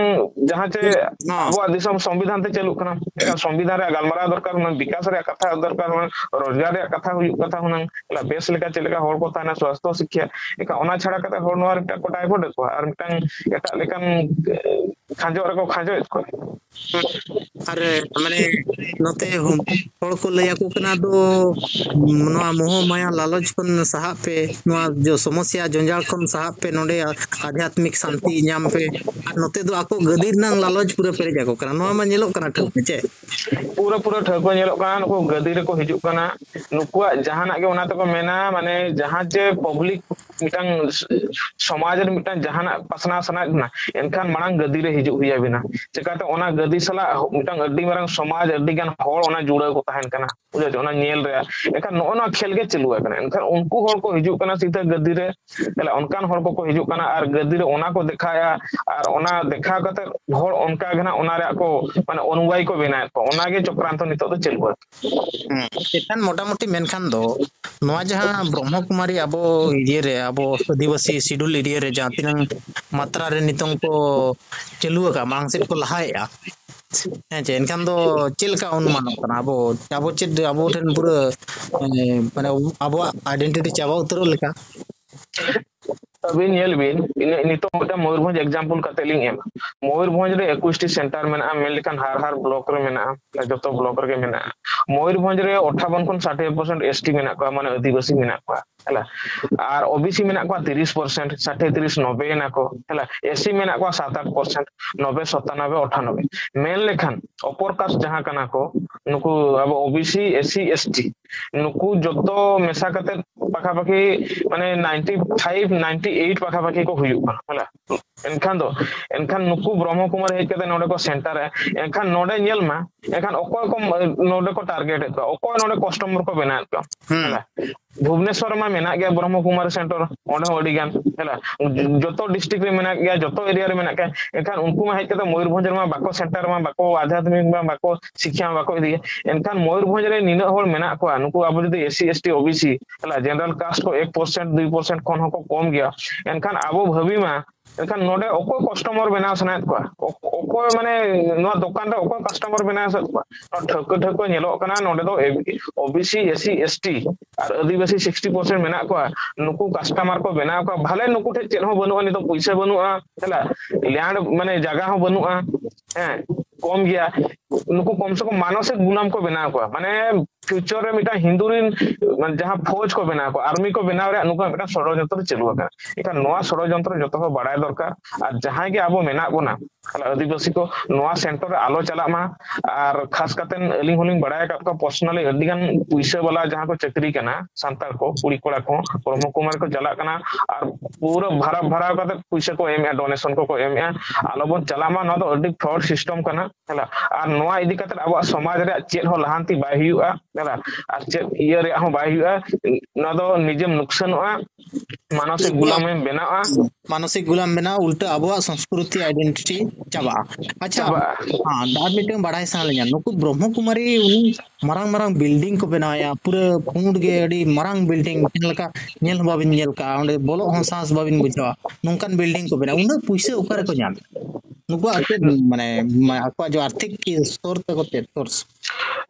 ᱡᱟᱦᱟᱸ ᱪᱮ ᱦᱮᱸ᱾ ᱟᱵᱚᱣᱟᱜ ᱫᱤᱥᱚᱢ ᱥᱚᱝᱵᱤᱫᱷᱟᱱ ᱛᱮ ᱪᱟᱹᱞᱩᱜ ᱠᱟᱱᱟ, ᱮᱱᱠᱷᱟᱱ ᱥᱚᱝᱵᱤᱫᱷᱟᱱ ᱨᱮᱭᱟᱜ ᱜᱟᱞᱢᱟᱨᱟᱣ ᱫᱚᱨᱠᱟᱨ ᱦᱩᱱᱟᱹᱝ, ᱵᱤᱠᱟᱥ ᱨᱮᱭᱟᱜ ᱠᱟᱛᱷᱟ ᱫᱚᱨᱠᱟᱨ ᱦᱩᱱᱟᱹᱝ, ᱨᱳᱡᱽᱜᱟᱨ ᱨᱮᱭᱟᱜ ᱠᱟᱛᱷᱟ ᱦᱩᱭᱩᱜ ᱠᱟᱛᱷᱟ ᱦᱩᱱᱟᱹᱝ, ᱵᱮᱥ ᱞᱮᱠᱟ ᱪᱮᱫ ᱞᱮᱠᱟ ᱦᱚᱲ ᱠᱚ ᱛᱟᱦᱮᱱᱟ, ᱥᱣᱟᱥᱛᱷᱚ, ᱥᱤᱠᱠᱷᱟ, ᱮᱱᱠᱷᱟᱱ ᱚᱱᱟ ᱪᱷᱟᱲᱟ ᱠᱟᱛᱮ ᱦᱚᱲ ᱱᱚᱣᱟ ᱨᱮ ᱢᱤᱫᱴᱟᱝ ᱠᱚ ᱰᱟᱭᱵᱷᱟᱨᱴ ᱮᱫ ᱠᱚᱣᱟ ᱟᱨ ᱢᱤᱫᱴᱟᱝ ᱮᱴᱟᱜ ᱞᱮᱠᱟᱱ, ᱮ, ᱠᱷᱟᱸᱡᱚᱜ ᱨᱮᱠᱚ ᱠᱷᱟᱸᱡᱚᱭᱮᱫ ᱠᱚᱣᱟ᱾ ᱟᱨ ᱢᱟᱱᱮ ᱱᱚᱛᱮ ᱦᱚᱸ ᱦᱚᱲ ᱠᱚ ᱞᱟᱹᱭ ᱟᱠᱚ ᱠᱟᱱᱟ, ᱫᱚ ᱱᱚᱣᱟ ᱢᱳᱦ ᱢᱟᱭᱟ ᱞᱟᱞᱚᱪ ᱠᱷᱚᱱ ᱥᱟᱦᱟᱜ ᱯᱮ, ᱱᱚᱣᱟ ᱡᱚ ᱥᱚᱢᱚᱥᱥᱟ ᱡᱚᱧᱡᱟᱞ ᱠᱷᱚᱱ ᱥᱟᱦᱟᱜ ᱯᱮ, ᱱᱚᱰᱮ ᱟᱫᱷᱭᱟᱛᱢᱤᱠ ᱥᱟᱱᱛᱤ ᱧᱟᱢ ᱯᱮ᱾ ᱟᱨ ᱱᱚᱛᱮ ᱫᱚ ᱟᱠᱚ ᱜᱟᱹᱫᱤ ᱨᱮᱱᱟᱜ ᱞᱟᱞᱚᱪ ᱯᱩᱨᱟᱹ ᱯᱮᱨᱮᱡ ᱟᱠᱚ ᱠᱟᱱᱟ᱾ ᱱᱚᱣᱟ ᱢᱟ ᱧᱮᱞᱚᱜ ᱠᱟᱱᱟ ᱴᱷᱟᱹᱣᱠᱟᱹ, ᱪᱮ? ᱯᱩᱨᱟᱹ ᱯᱩᱨᱟᱹ ᱴᱷᱟᱹᱣᱠᱟᱹ ᱧᱮᱞᱚᱜ ᱠᱟᱱᱟ, ᱱᱩᱠᱩ ᱜᱟᱹᱫᱤ ᱨᱮᱠᱚ ᱦᱤᱡᱩᱜ ᱠᱟᱱᱟ᱾ ᱱᱩᱠᱩᱣᱟᱜ ᱡᱟᱦᱟᱱᱟᱜ ᱜᱮ ᱚᱱᱟ ᱛᱮᱠᱚ ᱢᱮᱱᱟ, ᱢᱟᱱᱮ ᱡᱟᱦᱟᱸ ᱡᱮ ᱯᱟᱵᱽᱞᱤᱠ ᱢᱤᱫᱴᱟᱝ ᱥᱚᱢᱟᱡᱽ ᱨᱮ ᱢᱤᱫᱴᱟᱝ ᱡᱟᱦᱟᱱᱟᱜ ᱯᱟᱥᱱᱟᱣ ᱥᱟᱱᱟᱭᱮᱫ ᱵᱚᱱᱟ, ᱮᱱᱠᱷᱟᱱ ᱢᱟᱲᱟᱝ ᱜᱟᱹᱫᱤ ᱨᱮ ᱦᱤᱡᱩᱜ ᱦᱩᱭ ᱟᱵᱤᱱᱟ᱾ ᱪᱤᱠᱟᱹᱛᱮ ᱚᱱᱟ ᱜᱟᱹᱫᱤ ᱥᱟᱞᱟᱜ ᱢᱤᱫᱴᱟᱝ ᱟᱹᱰᱤ ᱢᱟᱨᱟᱝ ᱥᱚᱢᱟᱡᱽ, ᱟᱹᱰᱤ ᱜᱟᱱ ᱦᱚᱲ ᱚᱱᱟ ᱡᱩᱲᱟᱹᱣ ᱠᱚ ᱛᱟᱦᱮᱱ ᱠᱟᱱᱟ, ᱵᱩᱡᱷᱟᱹᱣ ᱪᱮ? ᱚᱱᱟ ᱧᱮᱞ ᱨᱮ᱾ ᱮᱱᱠᱷᱟᱱ ᱱᱚᱜᱼᱚ ᱱᱚᱣᱟ ᱠᱷᱮᱞ ᱜᱮ ᱪᱟᱹᱞᱩ ᱟᱠᱟᱱᱟ᱾ ᱮᱱᱠᱷᱟᱱ ᱩᱱᱠᱩ ᱦᱚᱲ ᱠᱚ ᱦᱤᱡᱩᱜ ᱠᱟᱱᱟ ᱥᱤᱫᱷᱟᱹ ᱜᱟᱹᱫᱤ ᱨᱮ, ᱛᱟᱦᱞᱮ ᱚᱱᱠᱟᱱ ᱦᱚᱲ ᱠᱚᱠᱚ ᱦᱤᱡᱩᱜ ᱠᱟᱱᱟ ᱟᱨ ᱜᱟᱹᱫᱤ ᱨᱮ ᱚᱱᱟ ᱠᱚ ᱫᱮᱠᱷᱟᱣᱮᱫᱼᱟ, ᱟᱨ ᱚᱱᱟ ᱫᱮᱠᱷᱟᱣ ᱠᱟᱛᱮ ᱦᱚᱲ ᱚᱱᱠᱟ ᱜᱮ ᱱᱟᱜ ᱚᱱᱟ ᱨᱮᱭᱟᱜ ᱠᱚ, ᱢᱟᱱᱮ, ᱚᱱᱩᱭᱟᱭᱤ ᱠᱚ ᱵᱮᱱᱟᱣᱮᱫ ᱠᱚᱣᱟ᱾ ᱚᱱᱟᱜᱮ ᱪᱚᱠᱨᱟᱱᱛᱚ ᱱᱤᱛᱚᱜ ᱫᱚ ᱪᱟᱹᱞᱩ ᱟᱠᱟᱱᱟ᱾ ᱦᱩᱸ᱾ ᱪᱮᱛᱟᱱ ᱢᱚᱴᱟᱢᱩᱴᱤ ᱢᱮᱱᱠᱷᱟᱱ ᱫᱚ ᱱᱚᱣᱟ ᱡᱟᱦᱟᱸ ᱵᱨᱚᱦᱢᱚ ᱠᱩᱢᱟᱨᱤ ᱟᱵᱚ ᱤᱭᱟᱹ ᱨᱮ, ᱟᱵᱚ ᱟᱹᱫᱤᱵᱟᱹᱥᱤ ᱥᱤᱰᱩᱞ ᱮᱨᱤᱭᱟ ᱨᱮ ᱡᱟᱦᱟᱸ ᱛᱤᱱᱟᱹᱝ ᱢᱟᱛᱨᱟ ᱨᱮ ᱱᱤᱛᱚᱝ ᱠᱚ ᱪᱟᱹᱞᱩ ᱟᱠᱟᱫ, ᱢᱟᱲᱟᱝ ᱥᱮᱫ ᱠᱚ ᱞᱟᱦᱟᱭᱮᱫᱼᱟ, ᱦᱮᱸ ᱪᱮ? ᱮᱱᱠᱷᱟᱱ ᱫᱚ ᱪᱮᱫ ᱞᱮᱠᱟ ᱚᱱᱩᱢᱟᱱᱚᱜ ᱠᱟᱱᱟ? ᱟᱵᱚ, ᱟᱵᱚ ᱪᱮᱫ, ᱟᱵᱚ ᱴᱷᱮᱱ ᱯᱩᱨᱟᱹ, ᱮ, ᱢᱟᱱᱮ ᱟᱵᱚᱣᱟᱜ ᱟᱭᱰᱮᱱᱴᱤᱴᱤ ᱪᱟᱵᱟ ᱩᱛᱟᱹᱨᱚᱜ ᱞᱮᱠᱟ? ᱟᱹᱵᱤᱱ ᱧᱮᱞ ᱵᱤᱱ, ᱤᱱᱟᱹ ᱱᱤᱛᱚᱜ ᱢᱤᱫᱴᱟᱝ ᱢᱚᱭᱩᱨᱵᱷᱚᱸᱡᱽ ᱮᱠᱡᱟᱢᱯᱚᱞ ᱠᱟᱛᱮ ᱞᱤᱧ ᱮᱢᱟ᱾ ᱢᱚᱭᱩᱨᱵᱷᱚᱸᱡᱽ ᱨᱮ ᱮᱠᱩᱥ ᱴᱤ ᱥᱮᱱᱴᱟᱨ ᱢᱮᱱᱟᱜᱼᱟ, ᱢᱮᱱ ᱞᱮᱠᱷᱟᱱ ᱦᱟᱨ ᱦᱟᱨ ᱵᱞᱚᱠ ᱨᱮ ᱢᱮᱱᱟᱜᱼᱟ, ᱡᱚᱛᱚ ᱵᱞᱚᱠ ᱨᱮᱜᱮ ᱢᱮᱱᱟᱜᱼᱟ᱾ ᱢᱚᱭᱩᱨᱵᱷᱚᱸᱡᱽ ᱨᱮ ᱟᱴᱷᱟᱵᱚᱱ ᱠᱷᱚᱱ ᱥᱟᱴᱷᱮ ᱯᱟᱨᱥᱮᱱᱴ ᱮᱥ ᱴᱤ ᱢᱮᱱᱟᱜ ᱠᱚᱣᱟ, ᱢᱟᱱᱮ ᱟᱹᱫᱤᱵᱟᱹᱥᱤ ᱢᱮᱱᱟᱜ ᱠᱚᱣᱟ, ᱦᱮᱞᱟ᱾ ᱟᱨ ᱳᱵᱤᱥᱤ ᱢᱮᱱᱟᱜ ᱠᱚᱣᱟ ᱛᱤᱨᱤᱥ ᱯᱟᱨᱥᱮᱱᱴ, ᱥᱟᱴᱷᱮ ᱛᱤᱨᱤᱥ ᱱᱚᱵᱮ ᱮᱱᱟ ᱠᱚ, ᱦᱮᱞᱟ᱾ ᱮᱥ ᱥᱤ ᱢᱮᱱᱟᱜ ᱠᱚᱣᱟ ᱥᱟᱛ ᱟᱴ ᱯᱟᱨᱥᱮᱱᱴ, ᱱᱚᱵᱮ ᱥᱟᱛᱟᱱᱚᱵᱮ ᱟᱴᱷᱟᱱᱚᱵᱮ᱾ ᱢᱮᱱ ᱞᱮᱠᱷᱟᱱ ᱚᱯᱚᱨ ᱠᱟᱥᱴ ᱡᱟᱦᱟᱸ ᱠᱟᱱᱟ ᱠᱚ, ᱱᱩᱠᱩ ᱟᱵᱚ OBC, S C, S T, ᱱᱩᱠᱩ ᱡᱚᱛᱚ ᱢᱮᱥᱟ ᱠᱟᱛᱮ ᱯᱟᱠᱷᱟᱯᱟᱠᱷᱤ, ᱢᱟᱱᱮ, ᱱᱟᱭᱤᱱᱴᱤ ᱯᱷᱟᱭᱤᱵᱷ, ᱱᱟᱭᱤᱱᱴᱤ ᱮᱭᱤᱴ ᱯᱟᱠᱷᱟᱯᱟᱠᱷᱤ ᱠᱚ ᱦᱩᱭᱩᱜ ᱠᱟᱱᱟ, ᱦᱮᱞᱟ᱾ ᱮᱱᱠᱷᱟᱱ ᱫᱚ, ᱮᱱᱠᱷᱟᱱ ᱱᱩᱠᱩ ᱵᱨᱚᱦᱢᱚ ᱠᱩᱢᱟᱨᱤ ᱦᱮᱡ ᱠᱟᱛᱮ ᱱᱚᱰᱮ ᱠᱚ ᱥᱮᱱᱴᱟᱨᱟ᱾ ᱮᱱᱠᱷᱟᱱ ᱱᱚᱰᱮ ᱧᱮᱞ ᱢᱟ, ᱮᱱᱠᱷᱟᱱ ᱚᱠᱚᱭ ᱠᱚ ᱱᱚᱰᱮ ᱠᱚ ᱴᱟᱨᱜᱮᱴ ᱮᱫ ᱠᱚᱣᱟ, ᱚᱠᱚᱭ ᱱᱚᱰᱮ ᱠᱟᱥᱴᱚᱢᱟᱨ ᱠᱚ ᱵᱮᱱᱟᱣᱮᱫ ᱠᱚᱣᱟ, ᱦᱩᱸ᱾ ᱦᱮᱞᱟ᱾ ᱵᱷᱩᱵᱽᱱᱮᱥᱚᱨ ᱨᱮᱢᱟ ᱢᱮᱱᱟᱜ ᱜᱮᱭᱟ ᱵᱨᱚᱦᱢᱚ ᱠᱩᱢᱟᱨᱤ ᱥᱮᱱᱴᱟᱨ, ᱚᱸᱰᱮ ᱦᱚᱸ ᱟᱹᱰᱤ ᱜᱟᱱ, ᱦᱮᱞᱟ᱾ ᱡᱚᱛᱚ ᱰᱤᱥᱴᱨᱤᱠᱴ ᱨᱮ ᱢᱮᱱᱟᱜ ᱜᱮᱭᱟ, ᱡᱚᱛᱚ ᱮᱨᱤᱭᱟ ᱨᱮ ᱢᱮᱱᱟᱜ ᱜᱮᱭᱟ᱾ ᱮᱱᱠᱷᱟᱱ ᱩᱱᱠᱩ ᱢᱟ ᱦᱮᱡ ᱠᱟᱛᱮ ᱢᱚᱭᱩᱨᱵᱷᱚᱸᱡᱽ ᱨᱮᱢᱟ ᱵᱟᱠᱚ ᱥᱮᱱᱴᱟᱨ ᱢᱟ, ᱵᱟᱠᱚ ᱟᱫᱷᱭᱟᱛᱢᱤᱠ ᱢᱟ, ᱵᱟᱠᱚ ᱥᱤᱠᱠᱷᱟ ᱢᱟ ᱵᱟᱠᱚ ᱤᱫᱤᱭᱟ᱾ ᱮᱱᱠᱷᱟᱱ ᱢᱚᱭᱩᱨᱵᱷᱚᱸᱡᱽ ᱨᱮ ᱱᱤᱱᱟᱹᱜ ᱦᱚᱲ ᱢᱮᱱᱟᱜ ᱠᱚᱣᱟ, ᱱᱩᱠᱩ ᱟᱵᱚ ᱡᱩᱫᱤ S C, S T, OBC, ᱦᱮᱞᱟ, ᱡᱮᱱᱟᱨᱮᱞ ᱠᱟᱥᱴ ᱠᱚ ᱮᱠ ᱯᱟᱨᱥᱮᱱᱴ, ᱫᱩᱭ ᱯᱟᱨᱥᱮᱱᱴ ᱠᱷᱚᱱ ᱦᱚᱸᱠᱚ ᱠᱚᱢ ᱜᱮᱭᱟ᱾ ᱮᱱᱠᱷᱟᱱ ᱟᱵᱚ ᱵᱷᱟᱹᱵᱤ ᱢᱟ, ᱮᱱᱠᱷᱟᱱ ᱱᱚᱰᱮ ᱚᱠᱚᱭ ᱠᱟᱥᱴᱚᱢᱟᱨ ᱵᱮᱱᱟᱣ ᱥᱟᱱᱟᱭᱮᱫ ᱠᱚᱣᱟ? ᱚᱠ-, ᱚᱠᱚᱭ, ᱢᱟᱱᱮ, ᱱᱚᱣᱟ ᱫᱚᱠᱟᱱ ᱨᱮ ᱚᱠᱚᱭ ᱠᱟᱥᱴᱚᱢᱟᱨ ᱵᱮᱱᱟᱣ ᱥᱟᱱᱟᱭᱮᱫ ᱠᱚᱣᱟ? ᱱᱚᱣᱟ ᱴᱷᱟᱹᱣᱠᱟᱹ ᱴᱷᱟᱹᱣᱠᱟᱹ ᱧᱮᱞᱚᱜ ᱠᱟᱱᱟ, ᱱᱚᱰᱮ ᱫᱚ OBC, S C, S T ᱟᱨ ᱟᱹᱫᱤᱵᱟᱹᱥᱤ ᱥᱤᱠᱥᱴᱤ ᱯᱟᱨᱥᱮᱱᱴ ᱢᱮᱱᱟᱜ ᱠᱚᱣᱟ᱾ ᱱᱩᱠᱩ ᱠᱟᱥᱴᱚᱢᱟᱨ ᱠᱚ ᱵᱮᱱᱟᱣ ᱠᱚᱣᱟ, ᱵᱷᱟᱞᱮ ᱱᱩᱠᱩ ᱴᱷᱮᱱ ᱪᱮᱫ ᱦᱚᱸ ᱵᱟᱹᱱᱩᱜᱼᱟ, ᱱᱤᱛᱚᱜ ᱯᱩᱭᱥᱟᱹ ᱵᱟᱹᱱᱩᱜᱼᱟ, ᱦᱮᱞᱟ, ᱞᱮᱱᱰ, ᱢᱟᱱᱮ, ᱡᱟᱭᱜᱟ ᱦᱚᱸ ᱵᱟᱹᱱᱩᱜᱼᱟ, ᱦᱮᱸ, ᱠᱚᱢ ᱜᱮᱭᱟ, ᱱᱩᱠᱩ ᱠᱚᱢ ᱥᱮ ᱠᱚᱢ ᱢᱟᱱᱚᱥᱤᱠ ᱜᱩᱞᱟᱢ ᱠᱚ ᱵᱮᱱᱟᱣ ᱠᱚᱣᱟ᱾ ᱢᱟᱱᱮ ᱯᱷᱤᱭᱩᱪᱟᱨ ᱨᱮ ᱢᱤᱫᱴᱟᱝ ᱦᱤᱱᱫᱩ ᱨᱤᱱ, ᱢᱟᱱᱮ ᱡᱟᱦᱟᱸ ᱯᱷᱳᱡᱽ ᱠᱚ ᱵᱮᱱᱟᱣ ᱠᱚᱣᱟ, ᱟᱨᱢᱤ ᱠᱚ ᱵᱮᱱᱟᱣ ᱨᱮᱭᱟᱜ ᱱᱩᱠᱩᱣᱟᱜ ᱢᱤᱫᱴᱟᱝ ᱥᱚᱲᱚᱡᱚᱱᱛᱨᱚ ᱪᱟᱹᱞᱩ ᱟᱠᱟᱱᱟ᱾ ᱮᱱᱠᱷᱟᱱ ᱱᱚᱣᱟ ᱥᱚᱲᱚᱡᱚᱱᱛᱨᱚ ᱡᱚᱛᱚ ᱦᱚᱲ ᱵᱟᱲᱟᱭ ᱫᱚᱨᱠᱟᱨ᱾ ᱟᱨ ᱡᱟᱦᱟᱸᱭ ᱜᱮ ᱟᱵᱚ ᱢᱮᱱᱟᱜ ᱵᱚᱱᱟ, ᱛᱟᱦᱞᱮ ᱟᱹᱫᱤᱵᱟᱹᱥᱤ ᱠᱚ ᱱᱚᱣᱟ ᱥᱮᱱᱴᱟᱨ ᱨᱮ ᱟᱞᱚ ᱪᱟᱞᱟᱜ ᱢᱟ᱾ ᱟᱨ ᱠᱷᱟᱥ ᱠᱟᱛᱮ ᱟᱹᱞᱤᱧ ᱦᱚᱸᱞᱤᱧ ᱵᱟᱲᱟᱭ ᱟᱠᱟᱫ ᱠᱚᱣᱟ ᱯᱟᱨᱥᱚᱱᱟᱞᱤ, ᱟᱹᱰᱤ ᱜᱟᱱ ᱯᱩᱭᱥᱟᱹ ᱵᱟᱞᱟ ᱡᱟᱦᱟᱸ ᱠᱚ ᱪᱟᱹᱠᱨᱤ ᱠᱟᱱᱟ, ᱥᱟᱱᱛᱟᱲ ᱠᱚ, ᱠᱩᱲᱤ ᱠᱚᱲᱟ ᱠᱚ ᱵᱨᱚᱦᱢᱚ ᱠᱩᱢᱟᱨᱤ ᱠᱚ ᱪᱟᱞᱟᱜ ᱠᱟᱱᱟ ᱟᱨ ᱯᱩᱨᱟᱹ ᱵᱷᱟᱨᱟ ᱵᱷᱟᱨᱟᱣ ᱠᱟᱛᱮ ᱯᱩᱭᱥᱟᱹ ᱠᱚ ᱮᱢᱮᱜᱼᱟ, ᱰᱚᱱᱮᱥᱚᱱ ᱠᱚᱠᱚ ᱮᱢᱮᱜᱼᱟ᱾ ᱟᱞᱚ ᱵᱚᱱ ᱪᱟᱞᱟᱜ ᱢᱟ, ᱱᱚᱣᱟ ᱫᱚ ᱟᱹᱰᱤ ᱯᱷᱨᱚᱰ ᱥᱤᱥᱴᱮᱢ ᱠᱟᱱᱟ᱾ ᱦᱮᱞᱟ, ᱟᱨ ᱱᱚᱣᱟ ᱤᱫᱤ ᱠᱟᱛᱮ ᱟᱵᱚᱣᱟᱜ ᱥᱚᱢᱟᱡᱽ ᱨᱮᱭᱟᱜ ᱪᱮᱫ ᱦᱚᱸ ᱞᱟᱦᱟᱱᱛᱤ ᱵᱟᱭ ᱦᱩᱭᱩᱜᱼᱟ᱾ ᱦᱮᱞᱟ, ᱟᱨ ᱪᱮᱫ ᱤᱭᱟᱹ ᱨᱮᱭᱟᱜ ᱦᱚᱸ ᱵᱟᱭ ᱦᱩᱭᱩᱜᱼᱟ᱾ ᱱᱚᱣᱟ ᱫᱚ ᱱᱤᱡᱮᱢ ᱱᱩᱠᱥᱟᱱᱚᱜᱼᱟ, ᱢᱟᱱᱚᱥᱤᱠ ᱜᱩᱞᱟᱢ ᱮᱢ ᱵᱮᱱᱟᱜᱼᱟ᱾ ᱢᱟᱱᱚᱥᱤᱠ ᱜᱩᱞᱟᱢ ᱵᱮᱱᱟᱣ, ᱩᱞᱴᱟᱹ ᱟᱵᱚᱣᱟᱜ ᱥᱚᱝᱥᱠᱨᱤᱛᱤ ᱟᱭᱰᱮᱱᱴᱤᱴᱤ ᱪᱟᱵᱟᱜᱼᱟ᱾ ᱟᱪᱪᱷᱟ, ᱪᱟᱵᱟᱜᱼᱟ᱾ ᱦᱮᱸ, ᱟᱨ ᱢᱤᱫᱴᱟᱝ ᱵᱟᱲᱟᱭ ᱥᱟᱱᱟ ᱞᱤᱧᱟ, ᱱᱩᱠᱩ ᱵᱨᱚᱦᱢᱚ ᱠᱩᱢᱟᱨᱤ ᱩᱱᱤ ᱢᱟᱨᱟᱝ ᱢᱟᱨᱟᱝ ᱵᱤᱞᱰᱤᱝ ᱠᱚ ᱵᱮᱱᱟᱣᱮᱫᱼᱟ, ᱯᱩᱨᱟᱹ ᱯᱩᱸᱰ ᱜᱮ, ᱟᱹᱰᱤ ᱢᱟᱨᱟᱝ ᱵᱤᱞᱰᱤᱝ, ᱡᱟᱦᱟᱸ ᱞᱮᱠᱟ ᱧᱮᱞ ᱦᱚᱸ ᱵᱟᱵᱤᱱ ᱧᱮᱞ ᱠᱟᱜᱼᱟ, ᱚᱸᱰᱮ ᱵᱚᱞᱚᱜ ᱦᱚᱸ ᱥᱟᱦᱚᱥ ᱵᱟᱵᱤᱱ ᱵᱩᱡᱷᱟᱹᱣᱟ, ᱱᱚᱝᱠᱟᱱ ᱵᱤᱞᱰᱤᱝ ᱠᱚ ᱵᱮᱱᱟᱣᱟ᱾ ᱩᱱᱟᱹᱜ ᱯᱩᱭᱥᱟᱹ ᱚᱠᱟ ᱨᱮᱠᱚ ᱧᱟᱢᱮᱫ? ᱱᱩᱠᱩᱣᱟᱜ ᱪᱮᱫ, ᱢᱟᱱᱮ, ᱢᱟ-, ᱟᱠᱚᱣᱟᱜ ᱡᱮ ᱟᱨᱛᱷᱤᱠ ᱥᱳᱨᱥ ᱛᱟᱠᱚ ᱪᱮᱫ ᱥᱳᱨᱥ?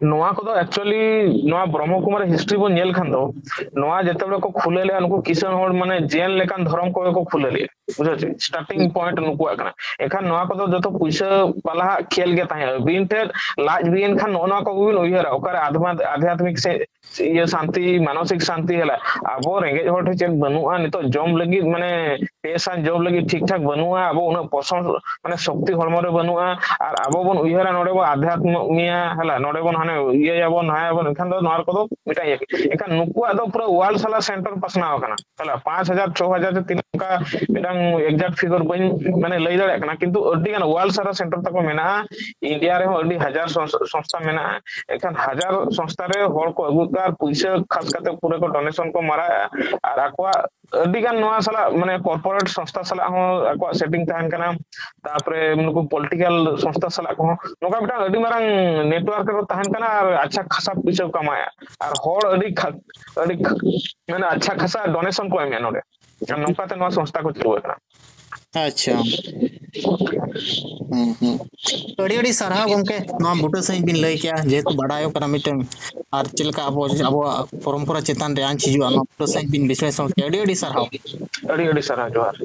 ᱱᱚᱣᱟ ᱠᱚᱫᱚ actually ᱱᱚᱣᱟ ᱵᱨᱚᱦᱢᱚ ᱠᱩᱢᱟᱨᱤ ᱦᱤᱥᱴᱨᱤ ᱵᱚᱱ ᱧᱮᱞ ᱠᱷᱟᱱ ᱫᱚ, ᱱᱚᱣᱟ ᱡᱮᱛᱮ ᱵᱮᱲᱟ ᱠᱚ ᱠᱷᱩᱞᱟᱹ ᱞᱮᱜᱼᱟ, ᱱᱩᱠᱩ ᱠᱤᱥᱟᱹᱬ ᱦᱚᱲ, ᱢᱟᱱᱮ, ᱡᱮᱱ ᱞᱮᱠᱟᱱ ᱫᱷᱚᱨᱚᱢ ᱠᱚᱜᱮ ᱠᱚ ᱠᱷᱩᱞᱟᱹ ᱞᱮᱜᱼᱟ᱾ ᱵᱩᱡᱷᱟᱹᱣ ᱪᱮ? ᱥᱴᱟᱨᱴᱤᱝ ᱯᱚᱭᱮᱱᱴ ᱱᱩᱠᱩᱣᱟᱜ ᱠᱟᱱᱟ᱾ ᱮᱱᱠᱷᱟᱱ ᱱᱚᱣᱟ ᱠᱚᱫᱚ ᱡᱚᱛᱚ ᱯᱩᱭᱥᱟᱹ ᱯᱟᱞᱦᱟᱜ ᱠᱷᱮᱞ ᱜᱮ ᱛᱟᱦᱮᱸ᱾ ᱟᱹᱵᱤᱱ ᱴᱷᱮᱱ ᱞᱟᱡ ᱵᱤᱭᱮᱱ ᱠᱷᱟᱱ ᱱᱚᱜᱼᱚ ᱱᱚᱣᱟ ᱠᱚᱜᱮ ᱵᱤᱱ ᱩᱭᱦᱟᱹᱨᱟ, ᱚᱠᱟᱨᱮ ᱟᱫᱷᱢᱟ-, ᱟᱫᱷᱭᱟᱛᱢᱤᱠ ᱥᱮ ᱤᱭᱟᱹ ᱥᱟᱱᱛᱤ, ᱢᱟᱱᱚᱥᱤᱠ ᱥᱟᱱᱛᱤ ᱦᱮᱞᱟ᱾ ᱟᱵᱚ ᱨᱮᱸᱜᱮᱡ ᱦᱚᱲ ᱴᱷᱮᱱ ᱪᱮᱫ ᱵᱟᱹᱱᱩᱜᱼᱟ ᱱᱤᱛᱚᱜ ᱡᱚᱢ ᱞᱟᱹᱜᱤᱫ, ᱢᱟᱱᱮ ᱯᱮ ᱥᱟᱸᱡ ᱡᱚᱢ ᱞᱟᱹᱜᱤᱫ ᱴᱷᱤᱠ ᱴᱷᱟᱠ ᱵᱟᱹᱱᱩᱜᱼᱟ, ᱟᱵᱚ ᱩᱱᱟᱹᱜ ᱯᱚᱥᱚᱱ, ᱢᱟᱱᱮ ᱥᱚᱠᱛᱤ ᱦᱚᱲᱢᱚ ᱨᱮ ᱵᱟᱹᱱᱩᱜᱼᱟ, ᱟᱨ ᱟᱵᱚ ᱵᱚᱱ ᱩᱭᱦᱟᱹᱨᱟ ᱱᱚᱰᱮ ᱵᱚᱱ ᱟᱫᱷᱭᱟᱛᱢᱤᱭᱟ ᱦᱮᱞᱟ, ᱱᱚᱰᱮ ᱵᱚᱱ ᱦᱟᱱᱮ ᱤᱭᱟᱹᱭᱟᱵᱚᱱ, ᱱᱟᱭᱟᱵᱚᱱ, ᱮᱱᱠᱷᱟᱱ ᱫᱚ ᱱᱚᱣᱟ ᱠᱚᱫᱚ ᱢᱤᱫᱴᱟᱝ ᱤᱭᱟᱹ᱾ ᱮᱱᱠᱷᱟᱱ ᱱᱩᱠᱩᱣᱟᱜ ᱫᱚ ᱯᱩᱨᱟᱹ ᱣᱟᱨᱞᱰ ᱥᱟᱞᱟ ᱥᱮᱱᱴᱟᱨ ᱯᱟᱥᱱᱟᱣ ᱟᱠᱟᱱᱟ᱾ ᱛᱟᱦᱞᱮ ᱯᱟᱸᱪ ᱦᱟᱡᱟᱨ, ᱪᱷᱚ ᱦᱟᱡᱟᱨ ᱪᱮ ᱛᱤᱱᱟᱹᱜ ᱚᱱᱠᱟ ᱢᱤᱫᱴᱟᱝ ᱮᱠᱡᱟᱠᱴ ᱯᱷᱤᱜᱟᱨ ᱵᱟᱹᱧ, ᱢᱟᱱᱮ, ᱞᱟᱹᱭ ᱫᱟᱲᱮᱭᱟᱜ ᱠᱟᱱᱟ, ᱠᱤᱱᱛᱩ ᱟᱹᱰᱤ ᱜᱟᱱ ᱣᱟᱨᱞᱰ ᱥᱟᱨᱟ ᱥᱮᱱᱴᱟᱨ ᱛᱟᱠᱚ ᱢᱮᱱᱟᱜᱼᱟ᱾ ᱤᱱᱰᱤᱭᱟ ᱨᱮᱦᱚᱸ ᱟᱹᱰᱤ ᱦᱟᱡᱟᱨ ᱥᱚᱝ-, ᱥᱚᱝᱥᱛᱷᱟ ᱢᱮᱱᱟᱜᱼᱟ᱾ ᱮᱱᱠᱷᱟᱱ ᱦᱟᱡᱟᱨ ᱥᱚᱝᱥᱛᱷᱟ ᱨᱮ ᱦᱚᱲ ᱠᱚ ᱟᱹᱜᱩ ᱠᱚᱣᱟ ᱟᱨ ᱯᱩᱭᱥᱟᱹ ᱠᱷᱟᱥ ᱠᱟᱛᱮ ᱯᱩᱨᱟᱹ ᱠᱚ ᱰᱚᱱᱮᱥᱚᱱ ᱠᱚ ᱢᱟᱨᱟᱣᱮᱫᱼᱟ᱾ ᱟᱨ ᱟᱠᱚᱣᱟᱜ ᱟᱹᱰᱤ ᱜᱟᱱ ᱱᱚᱣᱟ ᱥᱟᱞᱟᱜ, ᱢᱟᱱᱮ, ᱠᱚᱨᱯᱳᱨᱮᱴ ᱥᱚᱝᱥᱛᱷᱟ ᱥᱟᱞᱟᱜ ᱦᱚᱸ ᱟᱠᱚᱣᱟᱜ ᱥᱮᱴᱤᱝ ᱛᱟᱦᱮᱱ ᱠᱟᱱᱟ᱾ ᱛᱟᱨᱯᱚᱨᱮ ᱱᱩᱠᱩ ᱯᱚᱞᱤᱴᱤᱠᱟᱞ ᱥᱚᱝᱥᱛᱷᱟ ᱥᱟᱞᱟᱜ ᱠᱚᱦᱚᱸ ᱱᱚᱝᱠᱟ ᱢᱤᱫᱴᱟᱝ ᱟᱹᱰᱤ ᱢᱟᱨᱟᱝ ᱱᱮᱴᱣᱟᱨᱠ ᱨᱮᱠᱚ ᱛᱟᱦᱮᱱ ᱠᱟᱱᱟ ᱟᱨ ᱟᱪᱪᱷᱟ ᱠᱷᱟᱥᱟ ᱯᱩᱭᱥᱟᱹ ᱠᱚ ᱠᱟᱢᱟᱣᱮᱫᱼᱟ᱾ ᱟᱨ ᱦᱚᱲ ᱟᱹᱰᱤ ᱠᱷᱟ-, ᱟᱹᱰᱤ ᱠᱷᱟ-, ᱢᱟᱱᱮ ᱟᱪᱪᱷᱟ ᱠᱷᱟᱥᱟ ᱰᱚᱱᱮᱥᱚᱱ ᱠᱚ ᱮᱢᱮᱫᱼᱟ ᱱᱚᱰᱮ᱾ ᱟᱨ ᱱᱚᱝᱠᱟᱛᱮ ᱱᱚᱣᱟ ᱥᱚᱝᱥᱛᱷᱟ ᱠᱚ ᱪᱟᱹᱞᱩ ᱟᱠᱟᱫᱟ᱾ ᱟᱪᱪᱷᱟ᱾ ᱦᱩᱸ, ᱦᱩᱸ᱾ ᱟᱹᱰᱤ ᱟᱹᱰᱤ ᱥᱟᱨᱦᱟᱣ ᱜᱚᱢᱠᱮ, ᱱᱚᱣᱟ ᱵᱩᱴᱟᱹ ᱥᱟᱺᱦᱤᱡ ᱵᱤᱱ ᱞᱟᱹᱭ ᱠᱮᱜᱼᱟ, ᱡᱮᱦᱮᱛᱩ ᱵᱟᱰᱟᱭᱚᱜ ᱠᱟᱱᱟ ᱢᱤᱫᱴᱟᱝ, ᱟᱨ ᱪᱮᱫ ᱞᱮᱠᱟ ᱟᱵᱚ, ᱟᱵᱚᱣᱟᱜ ᱯᱚᱨᱚᱢᱯᱚᱨᱟ ᱪᱮᱛᱟᱱ ᱨᱮ ᱟᱸᱪ ᱦᱤᱡᱩᱜᱼᱟ, ᱱᱚᱣᱟ ᱵᱩᱴᱟᱹ ᱥᱟᱺᱦᱤᱡ ᱵᱤᱱ ᱵᱤᱥᱞᱮᱥᱚᱱ ᱠᱮᱜᱼᱟ᱾ ᱟᱹᱰᱤ ᱟᱹᱰᱤ ᱥᱟᱨᱦᱟᱣ᱾ ᱟᱹᱰᱤ ᱟᱹᱰᱤ ᱥᱟᱨᱦᱟᱣ, ᱡᱚᱦᱟᱨ᱾